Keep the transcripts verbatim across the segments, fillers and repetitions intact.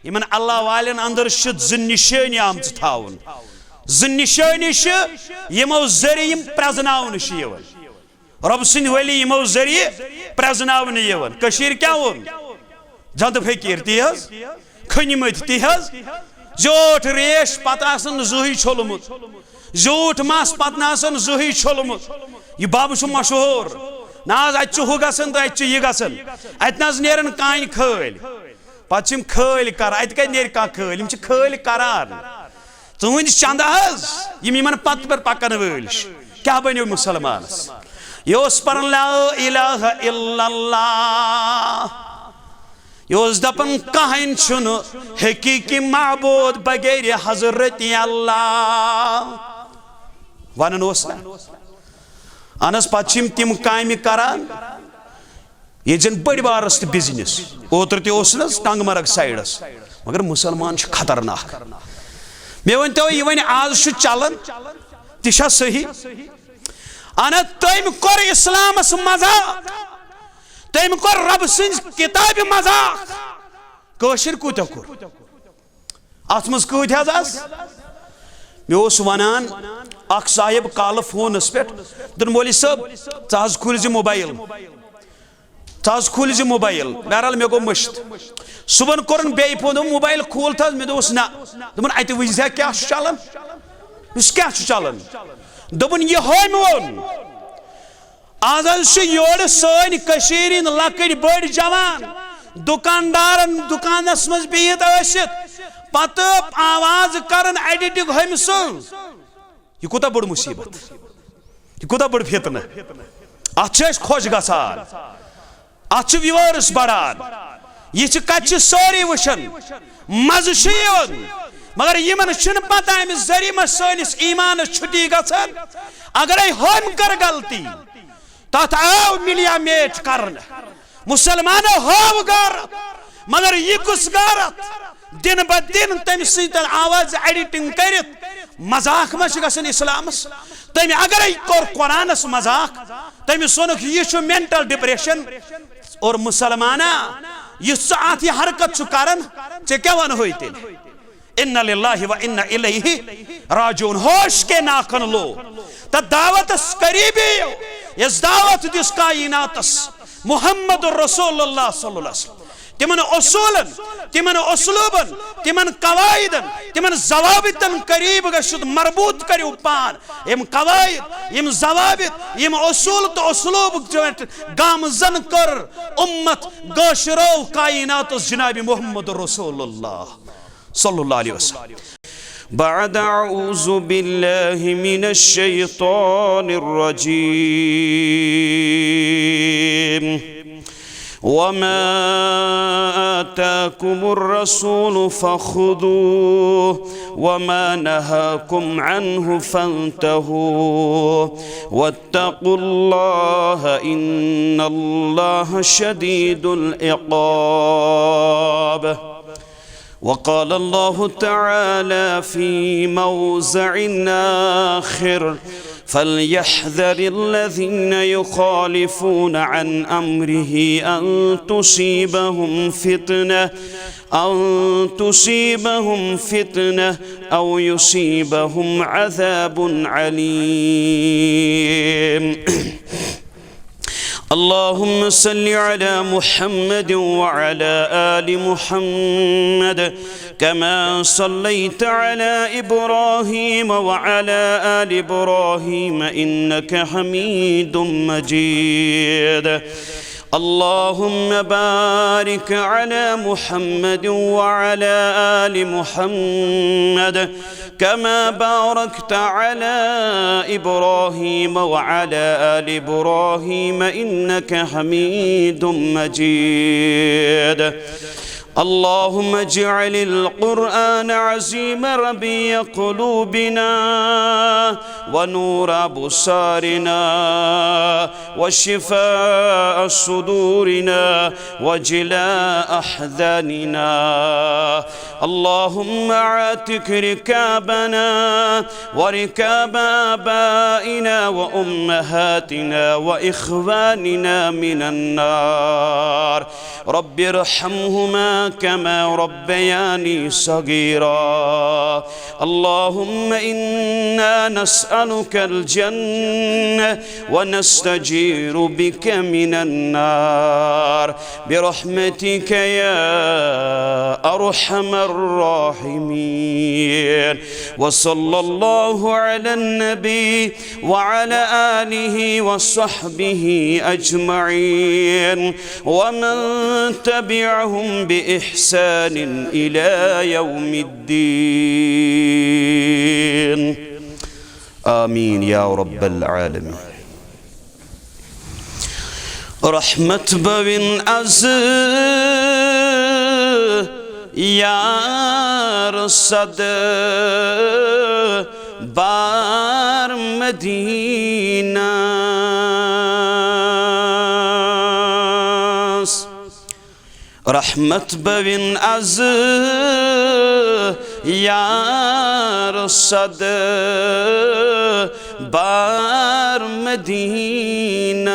یِمن اللہ والٮ۪ن اندر چھِ زٕ نِشٲنی آمژٕ تھاونہٕ۔ زٕ نِشٲنی چھِ، یِمو ذٔریعہٕ یِم پرٛزناونہٕ چھِ یِوان۔ رۄب سٕنٛدۍ ولی یِمو ذٔریعہٕ پرٛزناونہٕ یِوان۔ کٔشیٖرِ کیٛاہ ووٚن؟ زَنٛدٕ فقیٖر تی حظ، کھٔنۍ مٕتۍ تی حظ، زیوٗٹھ ریش، پتہٕ آسان زُہٕے چھوٚلمُت، زیوٗٹھ مَس، پتہٕ نہٕ آسان زُہٕے چھوٚلمُت۔ یہِ بَب چھُ مشہوٗر۔ نہ حظ، اَتہِ چھُ ہُہ گژھان تہٕ اَتہِ چھُ یہِ گژھان۔ اَتہِ نہ حظ نیران کانہِ کھٲلۍ۔ پتہٕ چھِ یِم کھٲلۍ کران۔ اَتہِ کَتہِ نیرِ کانٛہہ کھٲلۍ؟ یِم چھِ کھٲلۍ کران۔ تُہٕنٛدۍ چندٕ حظ، یِم یِمن پتہٕ پٮ۪ٹھ پکن وٲلۍ چھِ۔ کیٛاہ بنیو مُسلمانس؟ یہِ اوس پران لا الہ الا اللہ۔ یہِ اوس دپان، کہٕنۍ چھُنہٕ حقیقی معبود بغیر حضرت اللہ۔ ونان اوس نا؟ اہن حظ، پتہٕ چھِ یِم تِم کامہِ کران، ییٚتہِ زن بٔڑۍ بارس تہٕ بزنس۔ اوترٕ تہِ اوس نہٕ حظ ٹنگ مرگ سایڈس، مگر مسلمان چھُ خطرناک۔ مےٚ ؤنۍ تو، یہِ وۄنۍ آز چھُ چلان، تہِ چھا صحیح؟ اہن حظ، تٔمۍ کوٚر اسلامس مذاق، تٔمۍ کوٚر رۄب سٕنٛز کتابہِ مذاق۔ کٲشِر کوٗتاہ کوٚر؟ اتھ منٛز کۭتۍ حظ آس؟ مےٚ اوس ونان اکھ صاحب کالہٕ فونس پٮ۪ٹھ، دوٚپُن، "مولوی صٲب، ژٕ حظ کھوٗلۍ زِ موبایل، ژٕ حظ کھوٗلۍ زِ موبایل۔" بہرحال، مےٚ گوٚو مٔشِتھ۔ صُبحن کوٚرُن بیٚیہِ فون، دوٚپُن، "موبایل کھوٗل تہٕ حظ؟" مےٚ دوٚپُس، "نہ۔" دوٚپُن، "اتہِ وٕچھ زِ کیٛاہ چھُ چلان؟" دوٚپُس، "کیٛاہ چھُ چلان؟" دوٚپُن، "یہِ ہوٚمۍ ووٚن۔ از حظ چھُ یورٕ سٲنۍ کٔشیٖرِ ہٕنٛدۍ لۄکٕٹۍ بٔڑۍ جوان دُکاندارن دُکانس منٛز بِہِتھ ٲسِتھ پتہٕ آواز کران ایڈیٹنگ ہُمہِ سٕنٛز۔ یہِ کوٗتاہ بٔڑ مُصیٖبت، یہِ کوٗتاہ بٔڑ فتنہٕ۔ اتھ چھِ أسۍ خۄش گژھان، اتھ چھِ ویورس بڑان، یہِ چھِ کتہِ چھِ سٲری وٕچھان، مزٕ چھُ یِوان، مگر یِمن چھُنہٕ پتہ امہِ ذٔریعہٕ ما سٲنِس ایمانس چھُٹی گژھان۔ اگرے ہُمۍ کٔر غلطی، تتھ آو ملیا میٹ کرنہٕ۔ مسلمانو ہٲو غیرت، مگر یہِ کُس غیرت؟ دن بہ دن تٔمۍ سٕنٛدۍ آوازِ ایڈیٹنگ کٔرِتھ مذاق ما چھُ گژھان اسلامس؟ تٔمۍ اگرے کوٚر قرآنس مذاق، تٔمِس ووٚنُکھ، "یہِ چھُ مینٹل ڈپریشن۔" اور مسلمانا، یُس ژٕ اتھ یہِ حرکت چھُ کران، ژےٚ کیٛاہ ونہوے تیٚلہِ؟ انا للہ و انا الیہ راجعون۔ ہوش کے ناکن لو، تہ دعوتس قریبی یو، یس دعوت دِس کائناتس محمد رسول اللہ صلی اللہ علیہ وسلم۔ تمن اصولن، تمن اسلوبن، تمن قواعدن، تمن ضوابطن قریب گژھت، مربوط کریو پان۔ یم قواعد، یم ضوابط، یم اصول تو اسلوب گامزن کر امت گاشرو کائناتس جناب محمد رسول اللہ صلی اللہ علیہ وسلم۔ بعد أعوذ بالله من الشيطان الرجيم. وما آتاكم الرسول فخذوه وما نهاكم عنه فانتهوا واتقوا الله إن الله شديد العقاب. وقال الله تعالى في موضع آخر: فليحذر الذين يخالفون عن أمره أن تصيبهم فتنة، أن تصيبهم فتنة أو يصيبهم عذاب أليم. اللهم صل على محمد وعلى آل محمد كما صليت على إبراهيم وعلى آل إبراهيم إنك حميد مجيد. اللهم بارك على محمد وعلى آل محمد كما باركت على إبراهيم وعلى آل إبراهيم إنك حميد مجيد. اللهم اجعل القرآن العظيم ربيع قلوبنا ونور أبصارنا وشفاء صدورنا وجلاء أحزاننا. اللهم اعتق رقابنا ورقاب آبائنا وأمهاتنا وإخواننا من النار. رب ارحمهما كما ربياني صغيرا. اللهم إنا نسألك الجنة ونستجير بك من النار برحمتك يا أرحم الراحمين. وصلى الله على النبي وعلى آله وصحبه أجمعين ومن تبعهم بإحسان إلى يوم الدين. آمين يا رب العالمين. رحمت بوین از یار صد بار مدینہ۔ رحمت بوین از یار صد بار مدینہ۔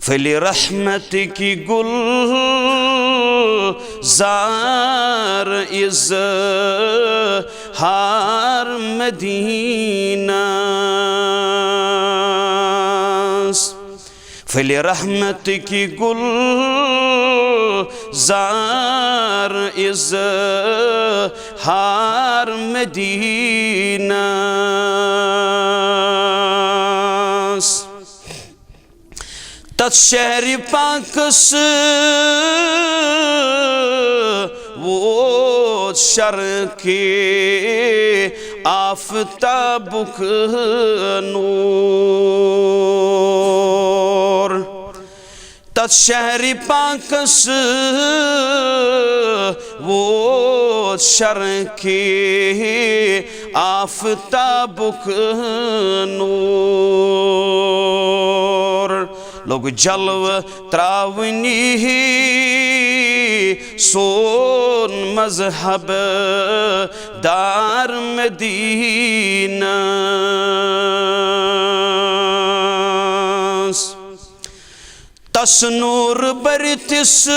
پھلہِ رحمت کی گلزار اظہار مدینہ۔ پھلہِ رحمت کی گلزار اظہار مدینہ۔ تتھ شہرِ پاکس ووت شرقِ آفتابک نور۔ تتھ شہرِ پاکس ووت شرقِ آفتابک نور۔ لوٚگ جلوٕ تراونی سون مذہب دار مدینہ۔ تس نور برتس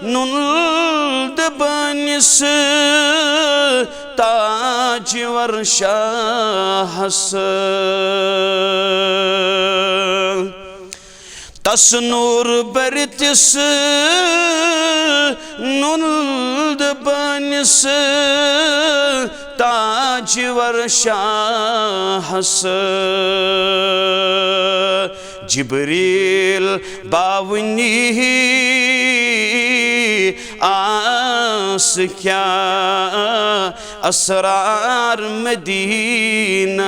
نُنل دبانس تاجور شاہس۔ تس نور برتس نُنل دبانس تاجور شاہس۔ جبریل باونی آس کیا اسرار مدینہ۔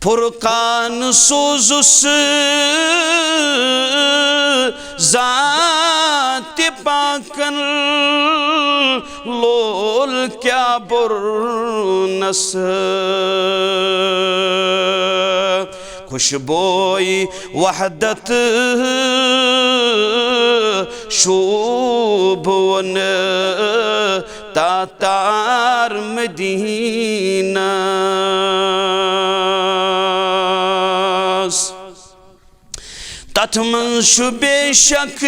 فرقان سوزس ذات پاکن لول کیا برنس۔ خوشبوئی وحدت شوبون تاتار مدینہ۔ تتھ منٛز چھُ بے شک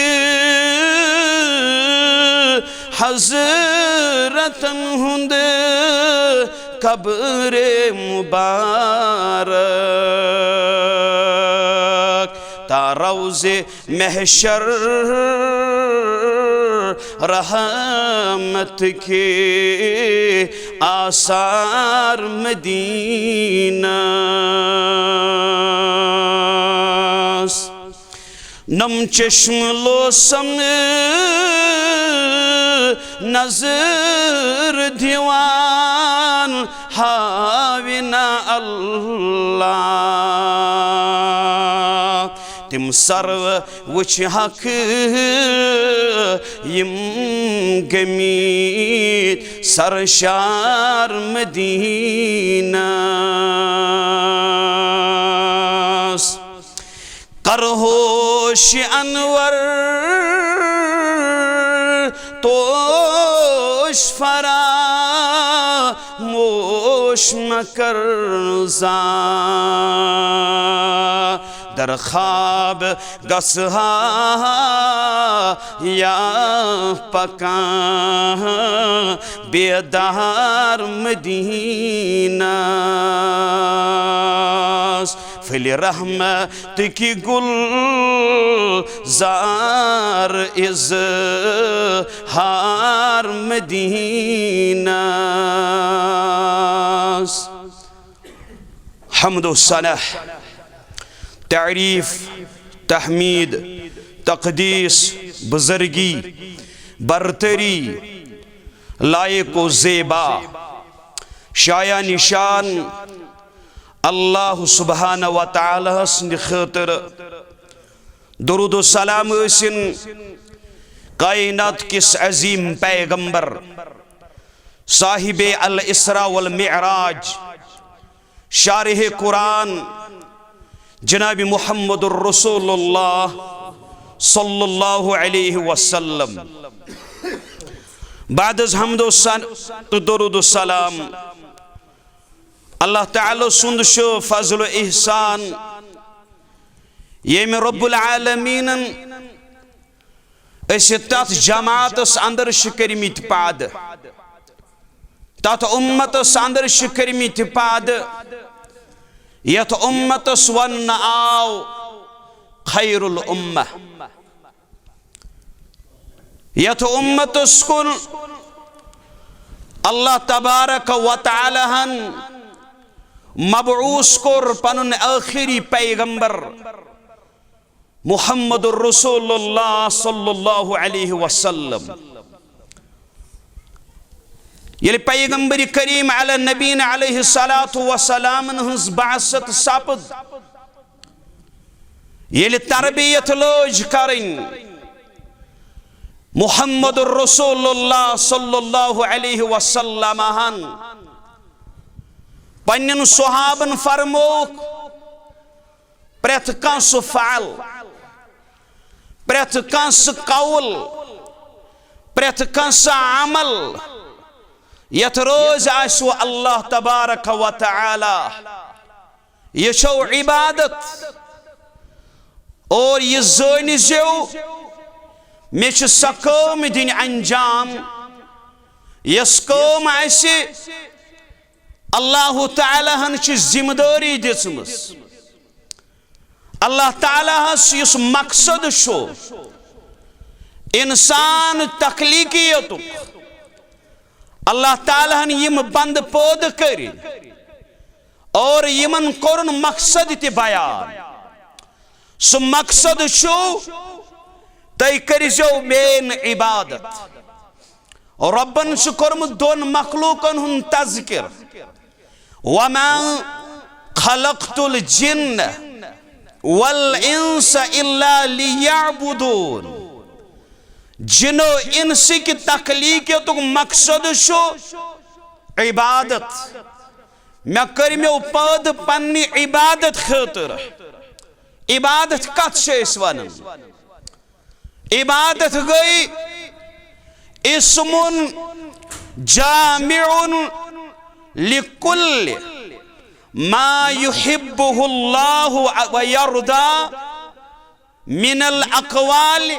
حضرتن ہُنٛد قبر مبارک۔ تا روزِ محشر رحمت کے آثار مدینہ۔ نم چشم لوسم نظر دیوان ہاونا اللہ۔ تم سرو وچھ حق یم گمید سرشار مدینہ۔ توش انور، توش فراموش مکر زان۔ در خواب گژھٕ ہا یا پکان بیدار مدینس۔ پھلہِ رحمتٕکۍ گُلزار اظہار مدینس۔ حمد و ثنا، تعریف، تحمید، تقدیس، بزرگی، برتری، لائق و زیبا، شایان شان اللہ سبحانہ و تعالیٰ سٕنٛدِ خٲطرٕ۔ درود و سلام ٲسِن کائنات کِس عظیم پیغمبر، صاحب الاسراء والمعراج، شارح قرآن، جناب محمد الرسول اللہ صلی اللہ علیہ وسلم۔ بعد از حمد و ثن-، تہٕ درود و سلام، اللہ تعالیٰ سُنٛد چھُ فضل و احسان، ییٚمہِ رب العالمینن أسۍ تتھ جماعتس اندر چھِ کٔرمٕتۍ پادٕ، تتھ امتس اندر چھِ کٔرمٕتۍ پادٕ، یتھ امتس وننہٕ آو خیر الامہ۔ یتھ امتس کُن اللہ تبارک و تعالیٰ ہن مبعوث کوٚر پنُن ٲخری پیغمبر محمد رسول اللہ صلی اللہ علیہ وسلم۔ ییٚلہِ پیغمبر کریم علی نبینا علیہ الصلوۃ والسلام ہٕنٛز بعثت سپد، ییٚلہِ تربیت لٲج کرٕنۍ محمد رسول اللہ صلی اللہ علیہ وسلم ہن پننٮ۪ن صحابن فرمووُکھ، پرٛٮ۪تھ کانٛہہ سُہ فعل، پرٛٮ۪تھ کانٛہہ سُہ قول، پرٛٮ۪تھ کانٛہہ سُہ عمل، یتھ رٲضۍ آسِوٕ اللہ تبارک و تعالیٰ، یہِ چھو عبادت۔ اور یہِ زٲنۍ زیو، مےٚ چھِ سۄ کٲم دِنۍ انجام، یۄس کٲم اسہِ اللہ تعالیٰ ہن چھِ ذمہٕ دٲری دِژمٕژ۔ اللہ تعالیٰ ہس یُس مقصد چھُ انسان تخلیقیتُک، اللہ تعالیٰ ہن یِم بندٕ پٲدٕ کٔرۍ اور یِمن کوٚرُن مقصد تہِ بیان۔ سُہ مقصد چھُ، تُہۍ کٔرۍزیو میٲنۍ عبادت۔ رۄبن چھُ کوٚرمُت دۄن مخلوقن ہُنٛد تذکر، وما خلقت الجن والانس الا لیعبدون۔ جن و انس کہِ تخلیقیتُک مقصد چھُ عبادت۔ مےٚ کٔرمو پٲدٕ پننہِ عبادت خٲطرٕ۔ عبادت کتھ چھِ أسۍ ونان؟ عبادت گٔے اسم جامع لکل ما یحبہ اللہ و یرضی من الاقوال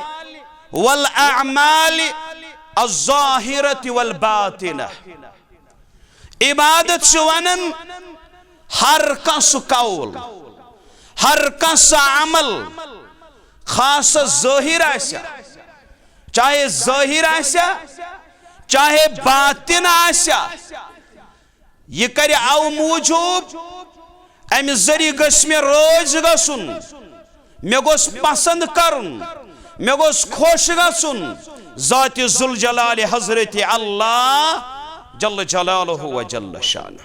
والاعمال الظاہرۃ والباطنہ۔ عبادت چھِ ونان ہر کانٛہہ سُہ قول، ہر کانٛہہ سُہ عمل، خاص ظٲہر آسیا، چاہے ظٲہر آسیا، چاہے باطن آسیا، یہِ کرِ او موٗجوٗب، امہِ ذٔریعہٕ گژھِ مےٚ رٲضۍ گژھُن، مےٚ گوٚژھ پسند کرُن، مےٚ گوٚژھ خۄش گژھُن ذاتِ ذوالجلال حضرت اللہ جل جلالہ و جل شانہ۔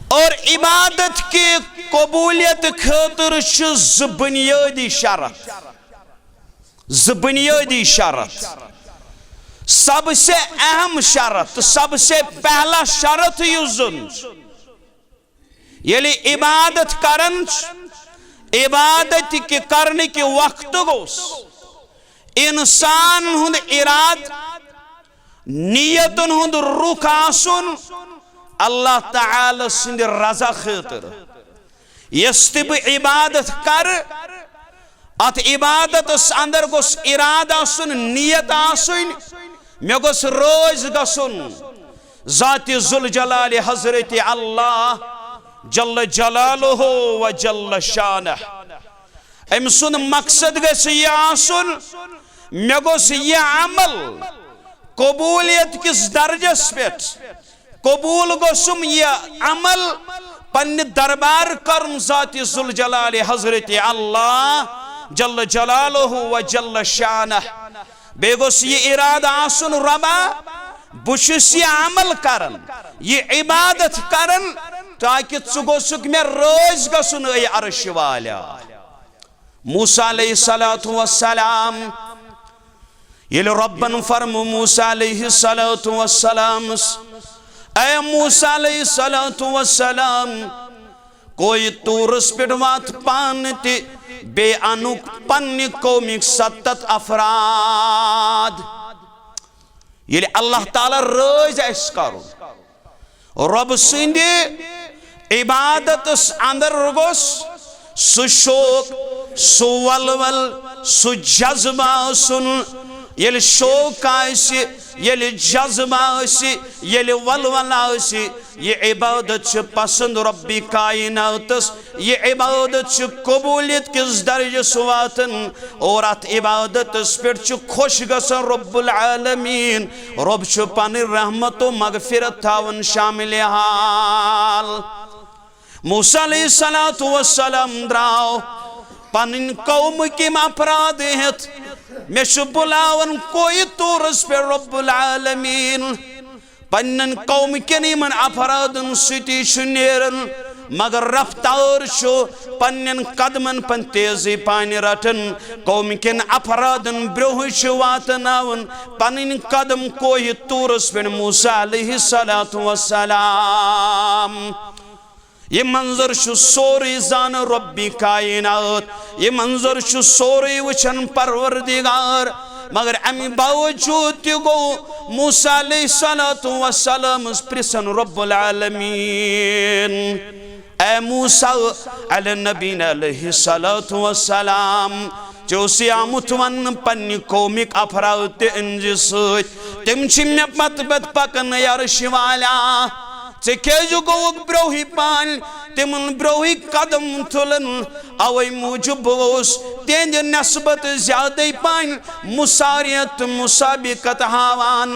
اور عبادت کہِ قبولیت خٲطرٕ چھِ زٕ بنیٲدی شرط، زٕ بنیٲدی شرط۔ سب سے اہم شرط، سب سے پہلا شرط یُس زن چھُ، ییٚلہِ عبادت کران چھِ، عبادت کہِ کرنہٕ کہِ وقتہٕ گوٚژھ انسان ہُنٛد ارادٕ، نیتن ہُنٛد رُخ آسُن اللہ تعالیٰ سٕنٛدِ رضا خٲطرٕ۔ یۄس تہِ بہٕ عبادت کرٕ، اتھ عبادتس اندر گوٚژھ ارادٕ آسُن، نیت آسٕنۍ، مےٚ گوٚژھ رٲضۍ گژھُن ذاتِ ذوالجلال حضرت اللہ جل جلالہ و جل شانہ۔ أمۍ سُنٛد مقصد گژھِ یہِ آسُن، مےٚ گوٚژھ یہِ عمل قبولیت کِس درجس پٮ۪ٹھ، قبول گوٚژھُم یہِ عمل پننہِ دربار کرُن ذاتِ ذوالجلال حضرت اللہ جل جلالہ و جل شانہ۔ بیٚیہِ گوٚژھ یہِ ارادٕ آسُن، رۄبا، بہٕ چھُس یہِ عمل کران، یہِ عبادت کران، تاکہِ ژٕ گوٚژھُکھ مےٚ رٲضۍ گژھُن، اے عرش والیا۔ موسیٰ علیہ الصلوۃ والسلام، ییٚلہِ رۄبن فرمو موسیٰ علیہ الصلوۃ والسلامس، اے موسیٰ علیہ الصلوۃ والسلام، کوہِ طورس پٮ۪ٹھ واتھ پانہٕ تہِ، بیٚیہِ انُکھ پننہِ قومٕکۍ ستتھ افراد۔ ییٚلہِ اللہ تعالیٰ رٲضۍ آسہِ کرُن، رۄب سٕنٛدِ عبادتس اندر گوٚژھ سُہ شوق، سُہ ولول، سُہ جذبہٕ آسُن۔ ییٚلہِ شوق آسہِ، ییٚلہِ جذبہٕ آسہِ، ییٚلہِ ولولہٕ آسہِ، یہِ عبادت چھِ پسند رۄبِ کائناتس، یہِ عبادت چھِ قبولیت کِس درجس واتان، اور اتھ عبادتس پٮ۪ٹھ چھُ خۄش گژھان رب العالمین۔ رۄب چھُ پنٕنۍ رحمت و مغفرت تھاوان شاملِ حال۔ موسیٰ علیہ الصلوۃ والسلام درٛاو پنٕنۍ قومٕکۍ یِم افراد ہٮ۪تھ، مےٚ چھُ بُلاوان کوہِ طورس پٮ۪ٹھ رب العالمین۔ پننٮ۪ن قومٕکٮ۪ن یِمن افرادن سۭتی چھُ نیران، مگر رفتار چھُ پننٮ۪ن قدمن پٮ۪ٹھ تیزی پانہِ رٹان۔ قومٕکٮ۪ن افرادن برٛونٛہٕے چھُ واتناوان پنٕنۍ قدم کوہِ طورس پٮ۪ٹھ موسیٰ علیہ الصلوۃ والسلام۔ یہِ منظر چھُ سورُے زانان رۄبِ کائنات، یہِ منظر چھُ سورُے وٕچھان پروردگار۔ مگر اَمہِ باوجوٗد تہِ گوٚو موسیٰ علیہ الصلوۃ والسلامس پرٛژھان رب العالمین، اے موسیٰ علیہ نبینا علیہ الصلوۃ والسلام، ژےٚ اوسُے آمُت وننہٕ پننہِ قومٕکۍ افراد تہِ أنزِ سۭتۍ، تِم چھِ مےٚ پتہٕ پتہٕ پکان، اے عرش والا۔ ژےٚ کیازِ گوٚوُکھ برٛونٛہٕے پہن تِمن برٛونٛہٕے قدم تُلن؟ اوے موٗجوٗب بہٕ اوس تِہنٛدِ نسبت زیادَے پہن مسارعت تہٕ مسابقت ہاوان۔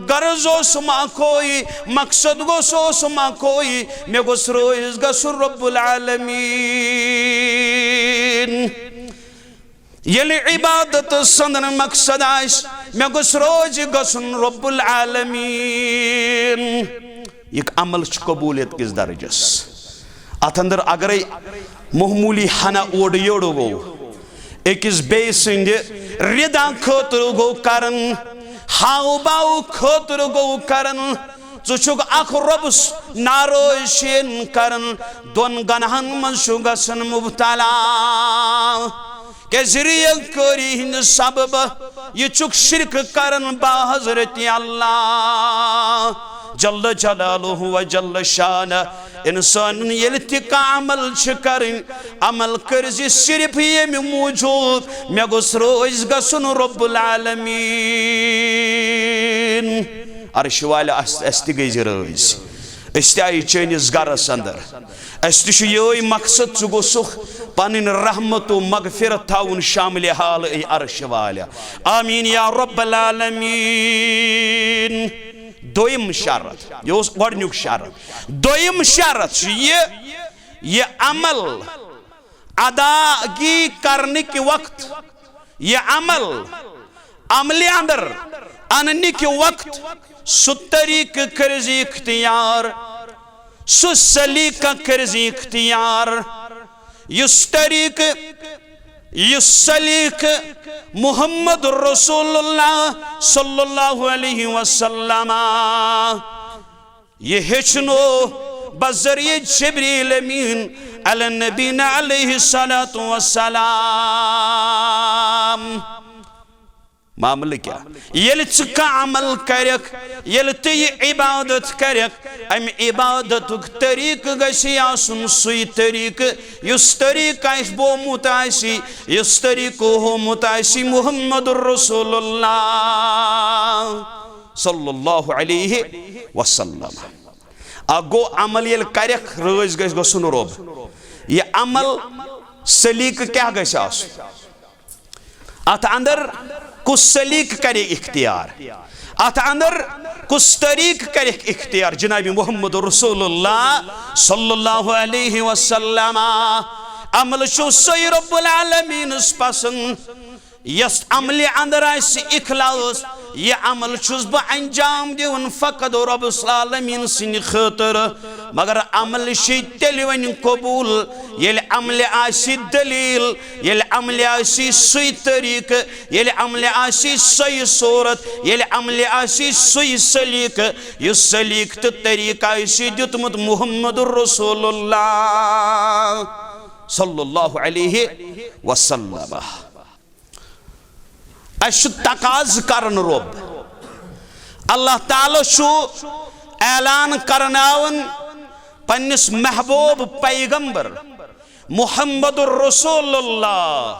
غرض اوسُم اکوے، مقصد گوٚژھ اوسُم اکوے، مےٚ گوٚژھ رٲضۍ گژھُن رب العالمین۔ ییٚلہِ عبادت سنٛدن مقصد آسہِ، مےٚ گوٚژھ رٲضۍ گژھُن رب العالمین۔ یہِ عمل چھُ قبولیت کِس درجس۔ اتھ اندر اگرے معموٗلی ہنا اورٕ یورٕ گوٚو، أکِس بیٚیہِ سٕنٛدِ رِدا خٲطرٕ گوٚو کران، ہاو باو خٲطرٕ گوٚو کران، ژٕ چھُکھ اکھ رۄبس ناراض شین کران، دۄن گناہن منٛز چھُ گژھان مبتلا۔ کیازِ ریاکٲری ہٕنٛدِ سببہٕ یہِ چھُکھ شرک کران با حضرت اللہ جل جلالہ و جل شانہ۔ انسانن ییٚلہِ تہِ کانٛہہ عمل چھِ کرٕنۍ، عمل کٔرزِ صرف ییٚمہِ موٗجوٗب، مےٚ گوٚژھ رٲضۍ گژھُن رب العالمین۔ عرش والہِ، اس، اسہِ تہِ گٔے زِ رٲضۍ، أسۍ تہِ آیہِ چٲنِس گرس اندر۔ اسہِ تہِ چھُ یِہوٚے مقصد، ژٕ گوٚژھُکھ پنٕنۍ رحمت و مغفرت تھاوُن شاملِ حال، اے عرش والہِ۔ آمین یا رب العالمین۔ دوٚیِم شرط، یہِ اوس گۄڈٕنیُک شرط۔ دوٚیِم شرط چھُ یہِ، یہِ عمل اداگی کرنہٕ کہِ وقت، یہِ عمل عملہِ اندر اننہٕ کہِ وقت، سُہ طریقہٕ کٔرزِ اختیار، سُہ سلیقہ کٔرزِ اختیار، یُس طریقہٕ، یُس سلیقہٕ محمد رسول اللہ صلی اللہ علیہ وسلم یہِ ہیٚچھنو بذریعہ جبریل امین علی نبینا علیہ الصلوۃ والسلام۔ معاملہٕ کیٛاہ؟ ییٚلہِ ژٕ کانٛہہ عمل کرکھ، ییٚلہِ تہِ یہِ عبادت کرکھ، امہِ عبادتُک طریقہٕ گژھِ آسُن سُے طریقہٕ، یُس طریقہٕ اسہِ بومُت آسہِ، یُس طریقہٕ ہومُت آسہِ محمد رسول اللہ صلی اللہ علیہ وسلم۔ اکھ گوٚو عمل ییٚلہِ کرکھ، رٲضۍ گژھِ گژھُن رۄب۔ یہِ عمل سلیقہٕ کیٛاہ گژھِ آسُن؟ اتھ اندر کُس سلیقہٕ کرِ اختیار؟ اتھ اندر کُس طریقہٕ کرِ اختیار؟ جناب محمد رسول اللہ صلی اللہ علیہ وسلم۔ عمل چھُ سُے رب العالمینس پسند، یس عملہِ اندر آسہِ اخلاص، یہِ عمل چھُس بہٕ انجام دِوان فقط رب العالمین سٕنٛدِ خٲطرٕ۔ مگر عمل چھِ تیٚلہِ وۄنۍ قبول، ییٚلہِ عملہِ آسہِ دلیل، ییٚلہِ عملہِ آسہِ سُے طریقہٕ، ییٚلہِ عملہِ آسہِ سۄے صورت، ییٚلہِ عملہِ آسہِ سُے سلیقہٕ، یُس سلیقہٕ تہٕ طریقہٕ آسہِ دیُتمُت محمد رسول اللہ صلی اللہ علیہ وسلم۔ اسہِ چھُ تقاضہٕ کرُن رۄب۔ اللہ تعالیٰ چھُ اعلان کرناوان پننِس محبوب پیغمبر محمد رسول اللہ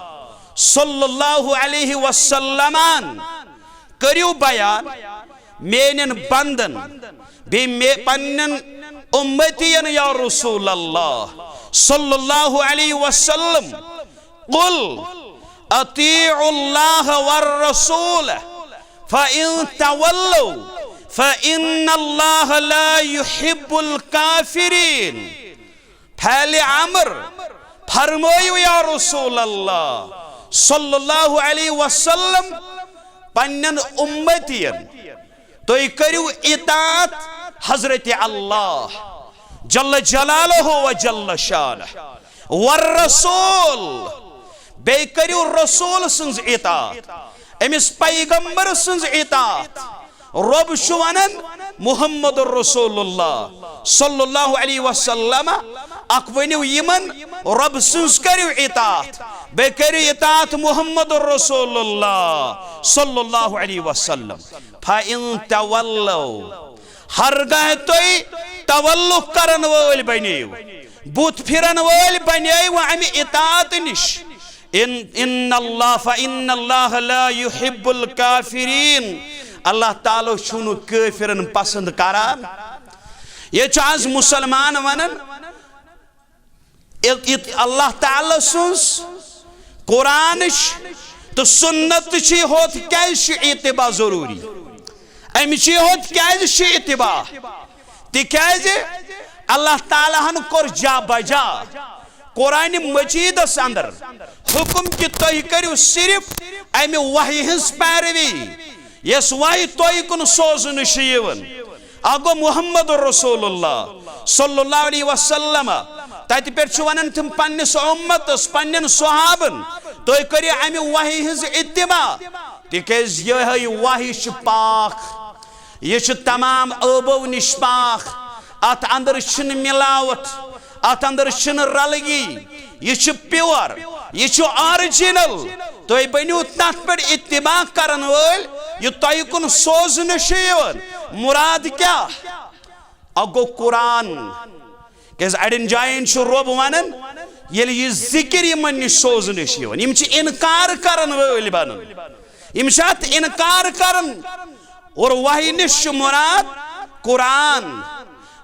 صلی اللہ علیہ وسلمن، کٔرِو بیان میٲنٮ۪ن بندن، بیٚیہِ مے-، پننٮ۪ن امتین یا رسول اللہ صلی اللہ علیہ وسلم۔ قل اطیعوا اللہ والرسول فإن تولوا فإن اللہ لا يحب الكافرین۔ فعل امر، فرمٲیِو یا رسول اللہ صلی اللہ علیہ وسلم پننٮ۪ن امتین، تُہۍ کٔرِو اطاعت حضرت اللہ جل جلالہ و جل شانہ، والرسول، بیٚیہِ کٔرِو رسول سٕنٛز اطاعت، أمِس پیغمبر سٕنٛز اطاعت۔ رۄب چھُ ونان محمد رسول اللہ صلی اللہ علیہ وسلم، اکھ ؤنِو یِمن، رۄب سٕنٛز کٔرِو اطاعت، بیٚیہِ کٔرِو اطاعت محمد رسول اللہ صلی اللہ علیہ وسلم۔ فَإِن تَوَلَّوْا، ہرگاہ تُہۍ تولُک کرن وٲلۍ بنیو، بُتھ پھرن وٲلۍ بنیو امہِ اطاعت نِش، ان، ان اللہ، فإن اللہ لا يحب الكافرین، اللہ تعالیٰ چھُنہٕ کٲفرن پسند کران۔ ییٚتہِ چھُ آز مسلمان ونان، ات-، ات-، اللہ تعالیٰ سٕنٛز قرآنٕچ تہٕ سنتٕچ ہوت کیازِ چھِ اتباع ضروٗری؟ امِچ ہوت کیازِ چھِ اتباع؟ تِکیازِ اللہ تعالیٰ ہن کوٚر جا بجا قرآن مجیدس اندر حکم کہِ تُہۍ کٔرِو صرف امہِ وحی ہٕنٛز پیروی، یۄس وحی تۄہہِ کُن سوزنہٕ چھِ یِوان۔ اکھ گوٚو محمد رسول اللہ صلی اللہ علیہ وسلم، تتہِ پٮ۪ٹھ چھُ ونان تِم پننِس امتس، پننٮ۪ن صحابن، تُہۍ کٔرِو امہِ وحی ہٕنٛز اتباع، تِکیازِ یِہے وحی چھِ پاک۔ یہِ چھُ تمام عٲبو نِش پاک۔ اتھ اندر چھِنہٕ ملاوٹ، اتھ اندر چھِنہٕ رلگی۔ یہِ چھُ پیور، یہِ چھُ آرجینل۔ تُہۍ بٔنِو تتھ پٮ۪ٹھ اتباع کرن وٲلۍ، یہِ تۄہہِ کُن سوزنہٕ چھُ یِوان۔ مراد کیٛاہ؟ اکھ گوٚو قرآن، کیازِ اڑٮ۪ن جاین چھُ رۄب ونان، ییٚلہِ یہِ ذکر یِمن نِش سوزنہٕ چھُ یِوان، یِم چھِ انکار کرن وٲلۍ بنان، یِم چھِ اتھ انکار کران۔ اور وحی نِش چھُ مراد قرآن،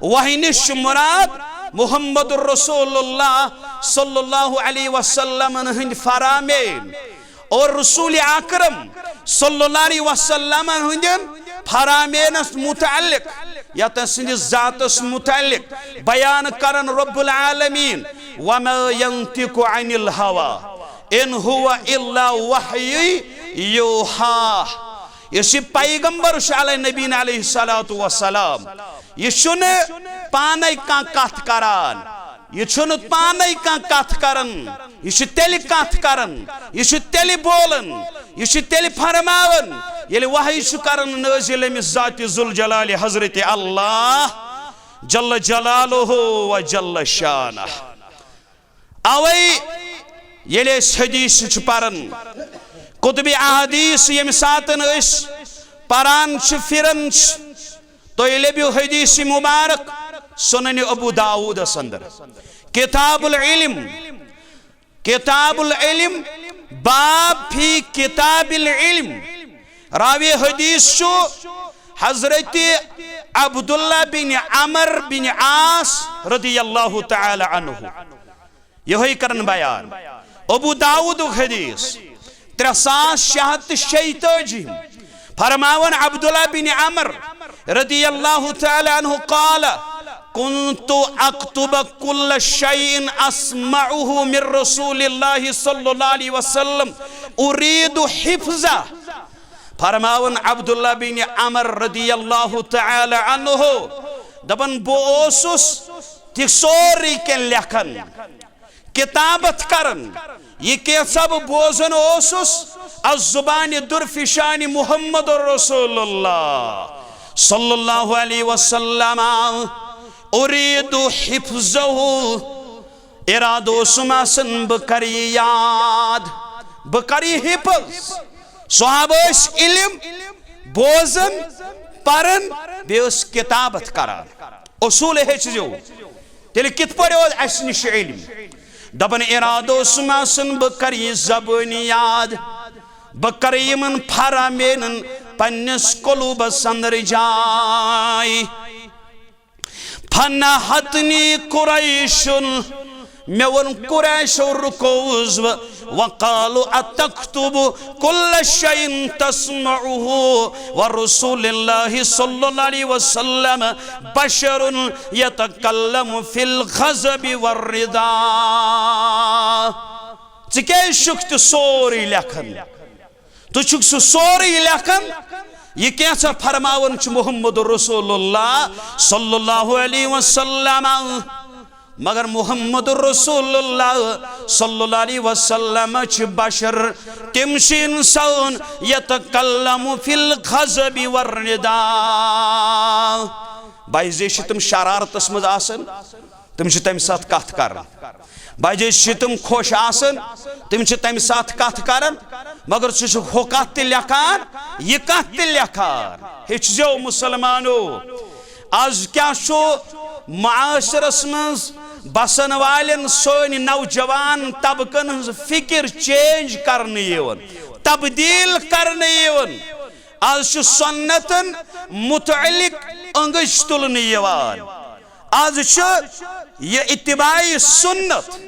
وحی نِش چھُ مراد محمد رسول اللہ صلی اللہ علیہ وسلمن ہٕنٛدۍ فرامین۔ اور رسول اکرم صلی اللہ علیہ وسلم ہٕنٛدٮ۪ن فرامینس متعلق یا تٔمۍ سٕنٛدِس ذاتس متعلق بیان کرن رب العالمین، وما ينطق عن الهوى ان هو الا وحي يوحى۔ یُس یہِ پیغمبر چھُ علی نبینا علیہ الصلوۃ والسلام، یہِ چھُنہٕ پانے کانٛہہ کتھ کران، یہِ چھُنہٕ پانے کانٛہہ کتھ کران، یہِ چھُ تیٚلہِ کتھ کران، یہِ چھُ تیٚلہِ بولان، یہِ چھُ تیٚلہِ فرماوان، ییٚلہِ وحی چھُ کران نٲزِل أمِس ذاتِ ذوالجلالِ حضرت اللہ جل جلالہ و جل شانہ۔ اوے ییٚلہِ أسۍ حدیث چھِ پران، کتب احادیث ییٚمہِ ساتن أسۍ پران چھِ، پھران چھِ، تُہۍ لٔبِو حدیث مبارک سنن ابو داؤدس اندر، کتاب العلم، کتاب العلم، باب فی کتاب العلم۔ راوی حدیث چھُ حضرت عبداللہ بن عمر بن عاص رضی اللہ تعالی عنہ۔ یہوے کرن بیان۔ ابو داؤدُک حدیث، ترٛےٚ ساس شےٚ ہتھ تہٕ شیٚیہِ تٲجی۔ فرماوان عبداللہ بن عمر رضی اللہ تعالی عنہ قال، كنت أكتب كل شيء أسمعه من رسول الله صلى الله عليه وسلم أريد حفظه۔ فرماوان عبداللہ بن عمر رضی اللہ تعالی عنہ، دپان، بہٕ اوسُس تہِ سورُے کینٛہہ لیکھان، کتابت کران، یہ کینٛژھا بہٕ بوزان اوسُس از زبان درفشان محمد رسول اللہ صلی اللہ علیہ وسلم، ارید حفظہ، ارادٕ اوسُم آسان بہٕ کرٕ یہِ یاد، بہٕ کرٕ یہِ حفظ۔ صحابہٕ ٲسۍ علم بوزان، پران، بیٚیہِ ٲسۍ کتابت کران۔ اصوٗل ہیٚچھزیو۔ تیٚلہِ کِتھ پٲٹھۍ اوس اَسہِ نِش علم؟ دَپان، ارادٕ اوسُم آسان بہٕ کرٕ یہِ زبٲنی یاد، بہٕ کرٕ یِمن فرامینن پننِس قلوٗبس اندر جاے۔ فنہتنی قریش، مےٚ ووٚن قریشو، رُکووُس بہٕ۔ وقالوا أتكتب كل شيء تسمعه ورسول الله صلى الله عليه وسلم بشر يتكلم في الغضب والرضا۔ ژٕ کیٛازِ چھُکھ تہِ سورُے لیکھان؟ تُہۍ چھُکھ سُہ سورُے لیکھان، یہِ کینٛژھا فرماوان چھُ محمد رسول اللہ صلی اللہ علیہ وسلم۔ مگر محمد رسول اللہ صلی اللہ علیہ وسلم چھِ بشر، تِم چھِ انسان، یتکلم فی الغضب والرضا۔ بعضے چھِ تِم شرارتس منٛز آسان، تِم چھِ تمہِ ساتہٕ کتھ کران۔ بعضے چھِ تِم خۄش آسان، تِم چھِ تمہِ ساتہٕ کتھ کران، مگر سُہ چھُ ہُہ کتھ تہِ لیکھان، یہِ کتھ تہِ لیکھان۔ ہیٚچھزیو مسلمانو، از کیٛاہ چھُ معاشرس منٛز بسن والٮ۪ن سٲنۍ نوجوان طبقن ہٕنٛز فکر چینج کرنہٕ یِوان، تبدیل کرنہٕ یِوان۔ از چھُ سنتن متعلق انگج تُلنہٕ یِوان۔ از چھُ یہِ اتباع سنت،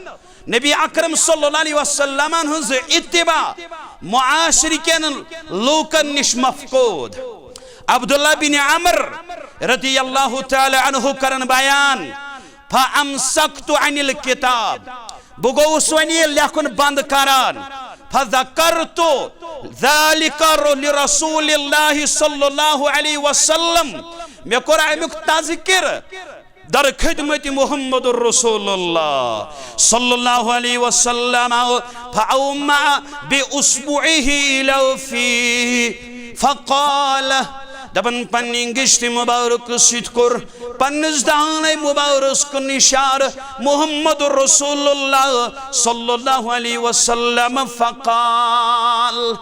نبی اکرم صلی اللہ علیہ وسلمن ہٕنٛز اتباع معاشرٕ کٮ۪ن لوٗکن نِش مفقود۔ عبداللہ بن عمر رضی اللہ تعالی عنہ کرن بیان، فامسکت عن الکتاب، بہٕ گوٚوُس وۄنۍ یہِ لیکھُن بنٛد کران۔ فذکرت ذلک لرسول اللہ صلی اللہ علیہ وسلم، مےٚ کوٚر امیُک تذکر در خدمت محمد رسول اللہ صلی اللہ علیہ وسلم، فاومأ باصبعه الی فیہ فقال، دپان پننہِ انگشتِ مبارک سۭتۍ کوٚر پننِس دہانَے مبارک کُن اشارٕ محمد رسول اللہ صلی اللہ علیہ وسلم، فقال،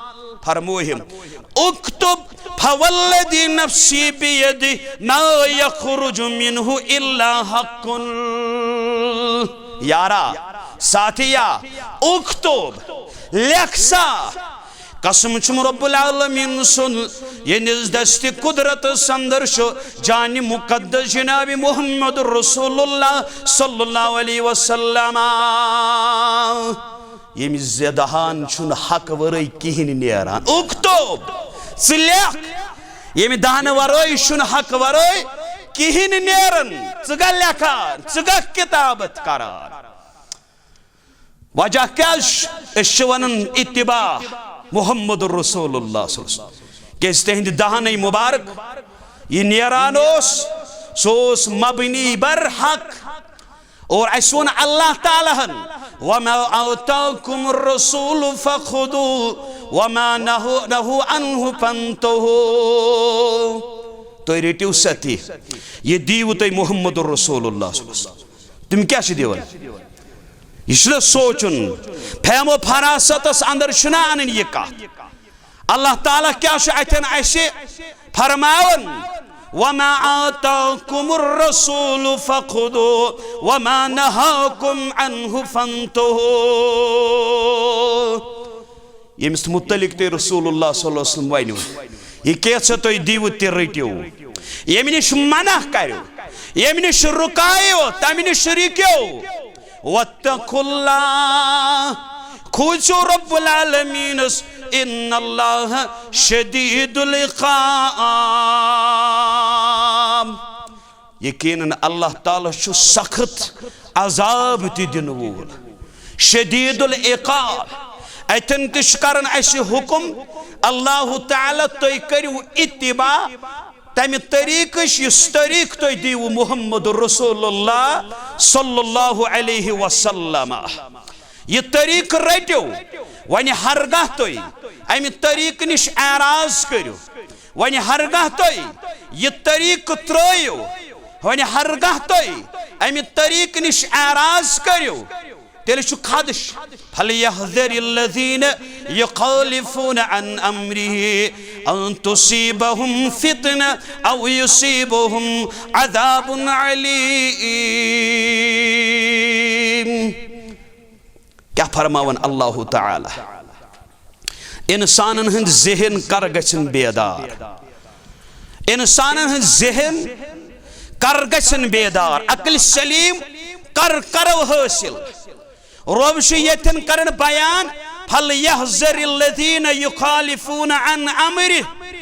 فرموہم، اکتب فوالذی نفسی بیدہ ما یخرج منہ الا حق۔ یارا، ساتھیا، اکتب، لیکھ سا۔ قسم چھُم رب العالمین سُنٛد، یہنٛدِس دستِ قدرتس اندر چھُ جانِ مقدس جناب محمد رسول اللہ صلی اللہ علیہ وسلم، ییٚمہِ زِ دہان چھُنہٕ حق ورٲے کِہیٖنۍ نیران۔ اکتب، ژٕ لیکھ، ییٚمہِ دہنہٕ ورٲے چھُنہٕ حق ورٲے کِہیٖنۍ نیران۔ ژٕ گا لیکھان، ژٕ گا کتابت کران۔ وجہ کیٛازِ چھُ؟ أسۍ چھِ ونان اتباع محمد رسول اللہ صلی اللہ علیہ وسلم۔ کیٛازِ تِہنٛدِ دہنٕے مبارک یہِ نیران اوس، سُہ اوس مبنی بر حق۔ اور اسہِ ووٚن اللہ تعالیٰ ہن، وما آتاکم الرسول فخذوہ وما نہاکم عنہ فانتہوا۔ تُہۍ رٔٹِو سا تہِ، یہِ دِیِو تُہۍ محمد رسول اللہ صلی اللہ علیہ وسلم۔ تِم کیٛاہ چھِ دِوان؟ یہِ چھُنہ سونٛچُن، فہم و فراستس اندر چھُنہ انٕنۍ یہِ کتھ۔ اللہ تعالیٰ کیٛاہ چھُ اتٮ۪ن اسہِ فرماوان؟ وما آتاکم الرسول فخذوہ وما نہاکم عنہ فانتہوا۔ ییٚمِس مُتعلِق تۄہہِ رسول اللہ صلی اللہ علیہ وسلم ونِو، یہِ کینٛہہ ژےٚ تُہۍ دِیِو تہِ رٔٹِو، ییٚمہِ نِش منع کَریو، ییٚمہِ نِش رُکایو، تَمہِ نِش رُکِو۔ واتقوا اللہ، کھوٗژِو رب العالمینس، ان اللہ شدید العقاب۔ یقیناً اللہ تعالیٰ چھُ سخت عذاب تہِ دِنہٕ وول، شدید العقاب۔ اتٮ۪ن تہِ چھُ کران اسہِ حکم اللہ تعالیٰ، تُہۍ کٔرِو اتباع تمہِ طریقٕچ یُس طریقہٕ تُہۍ دِیِو محمد رسول اللہ صلی اللہ علیہ وسلم۔ یہِ طریقہٕ رٔٹِو، وۄنۍ ہرگاہ تُہۍ امہِ طریقہٕ نِش اعراض کٔرِو، وۄنۍ ہرگاہ تُہۍ یہِ طریقہٕ ترٲیِو، وۄنۍ ہرگاہ تُہۍ امہِ طریقہٕ نِش اعراض کٔرِو، تیٚلہِ چھُ خدش۔ فلیحذر الذین یخالفون عن امرہ ان تصیبہم فتنہ او یصیبہم عذاب علیم۔ کیٛاہ فرماوان اللہ تعالیٰ؟ انسانن ہٕنٛدۍ ذہن کر گژھن بیدار؟ انسانن ہٕنٛدۍ ذہن کر گژھن بیدار؟ عقل سلیم کر کرو حٲصِل؟ رۄب چھُ ییٚتٮ۪ن کران بیان، فلیحذر الذین یخالفون عن امرہ۔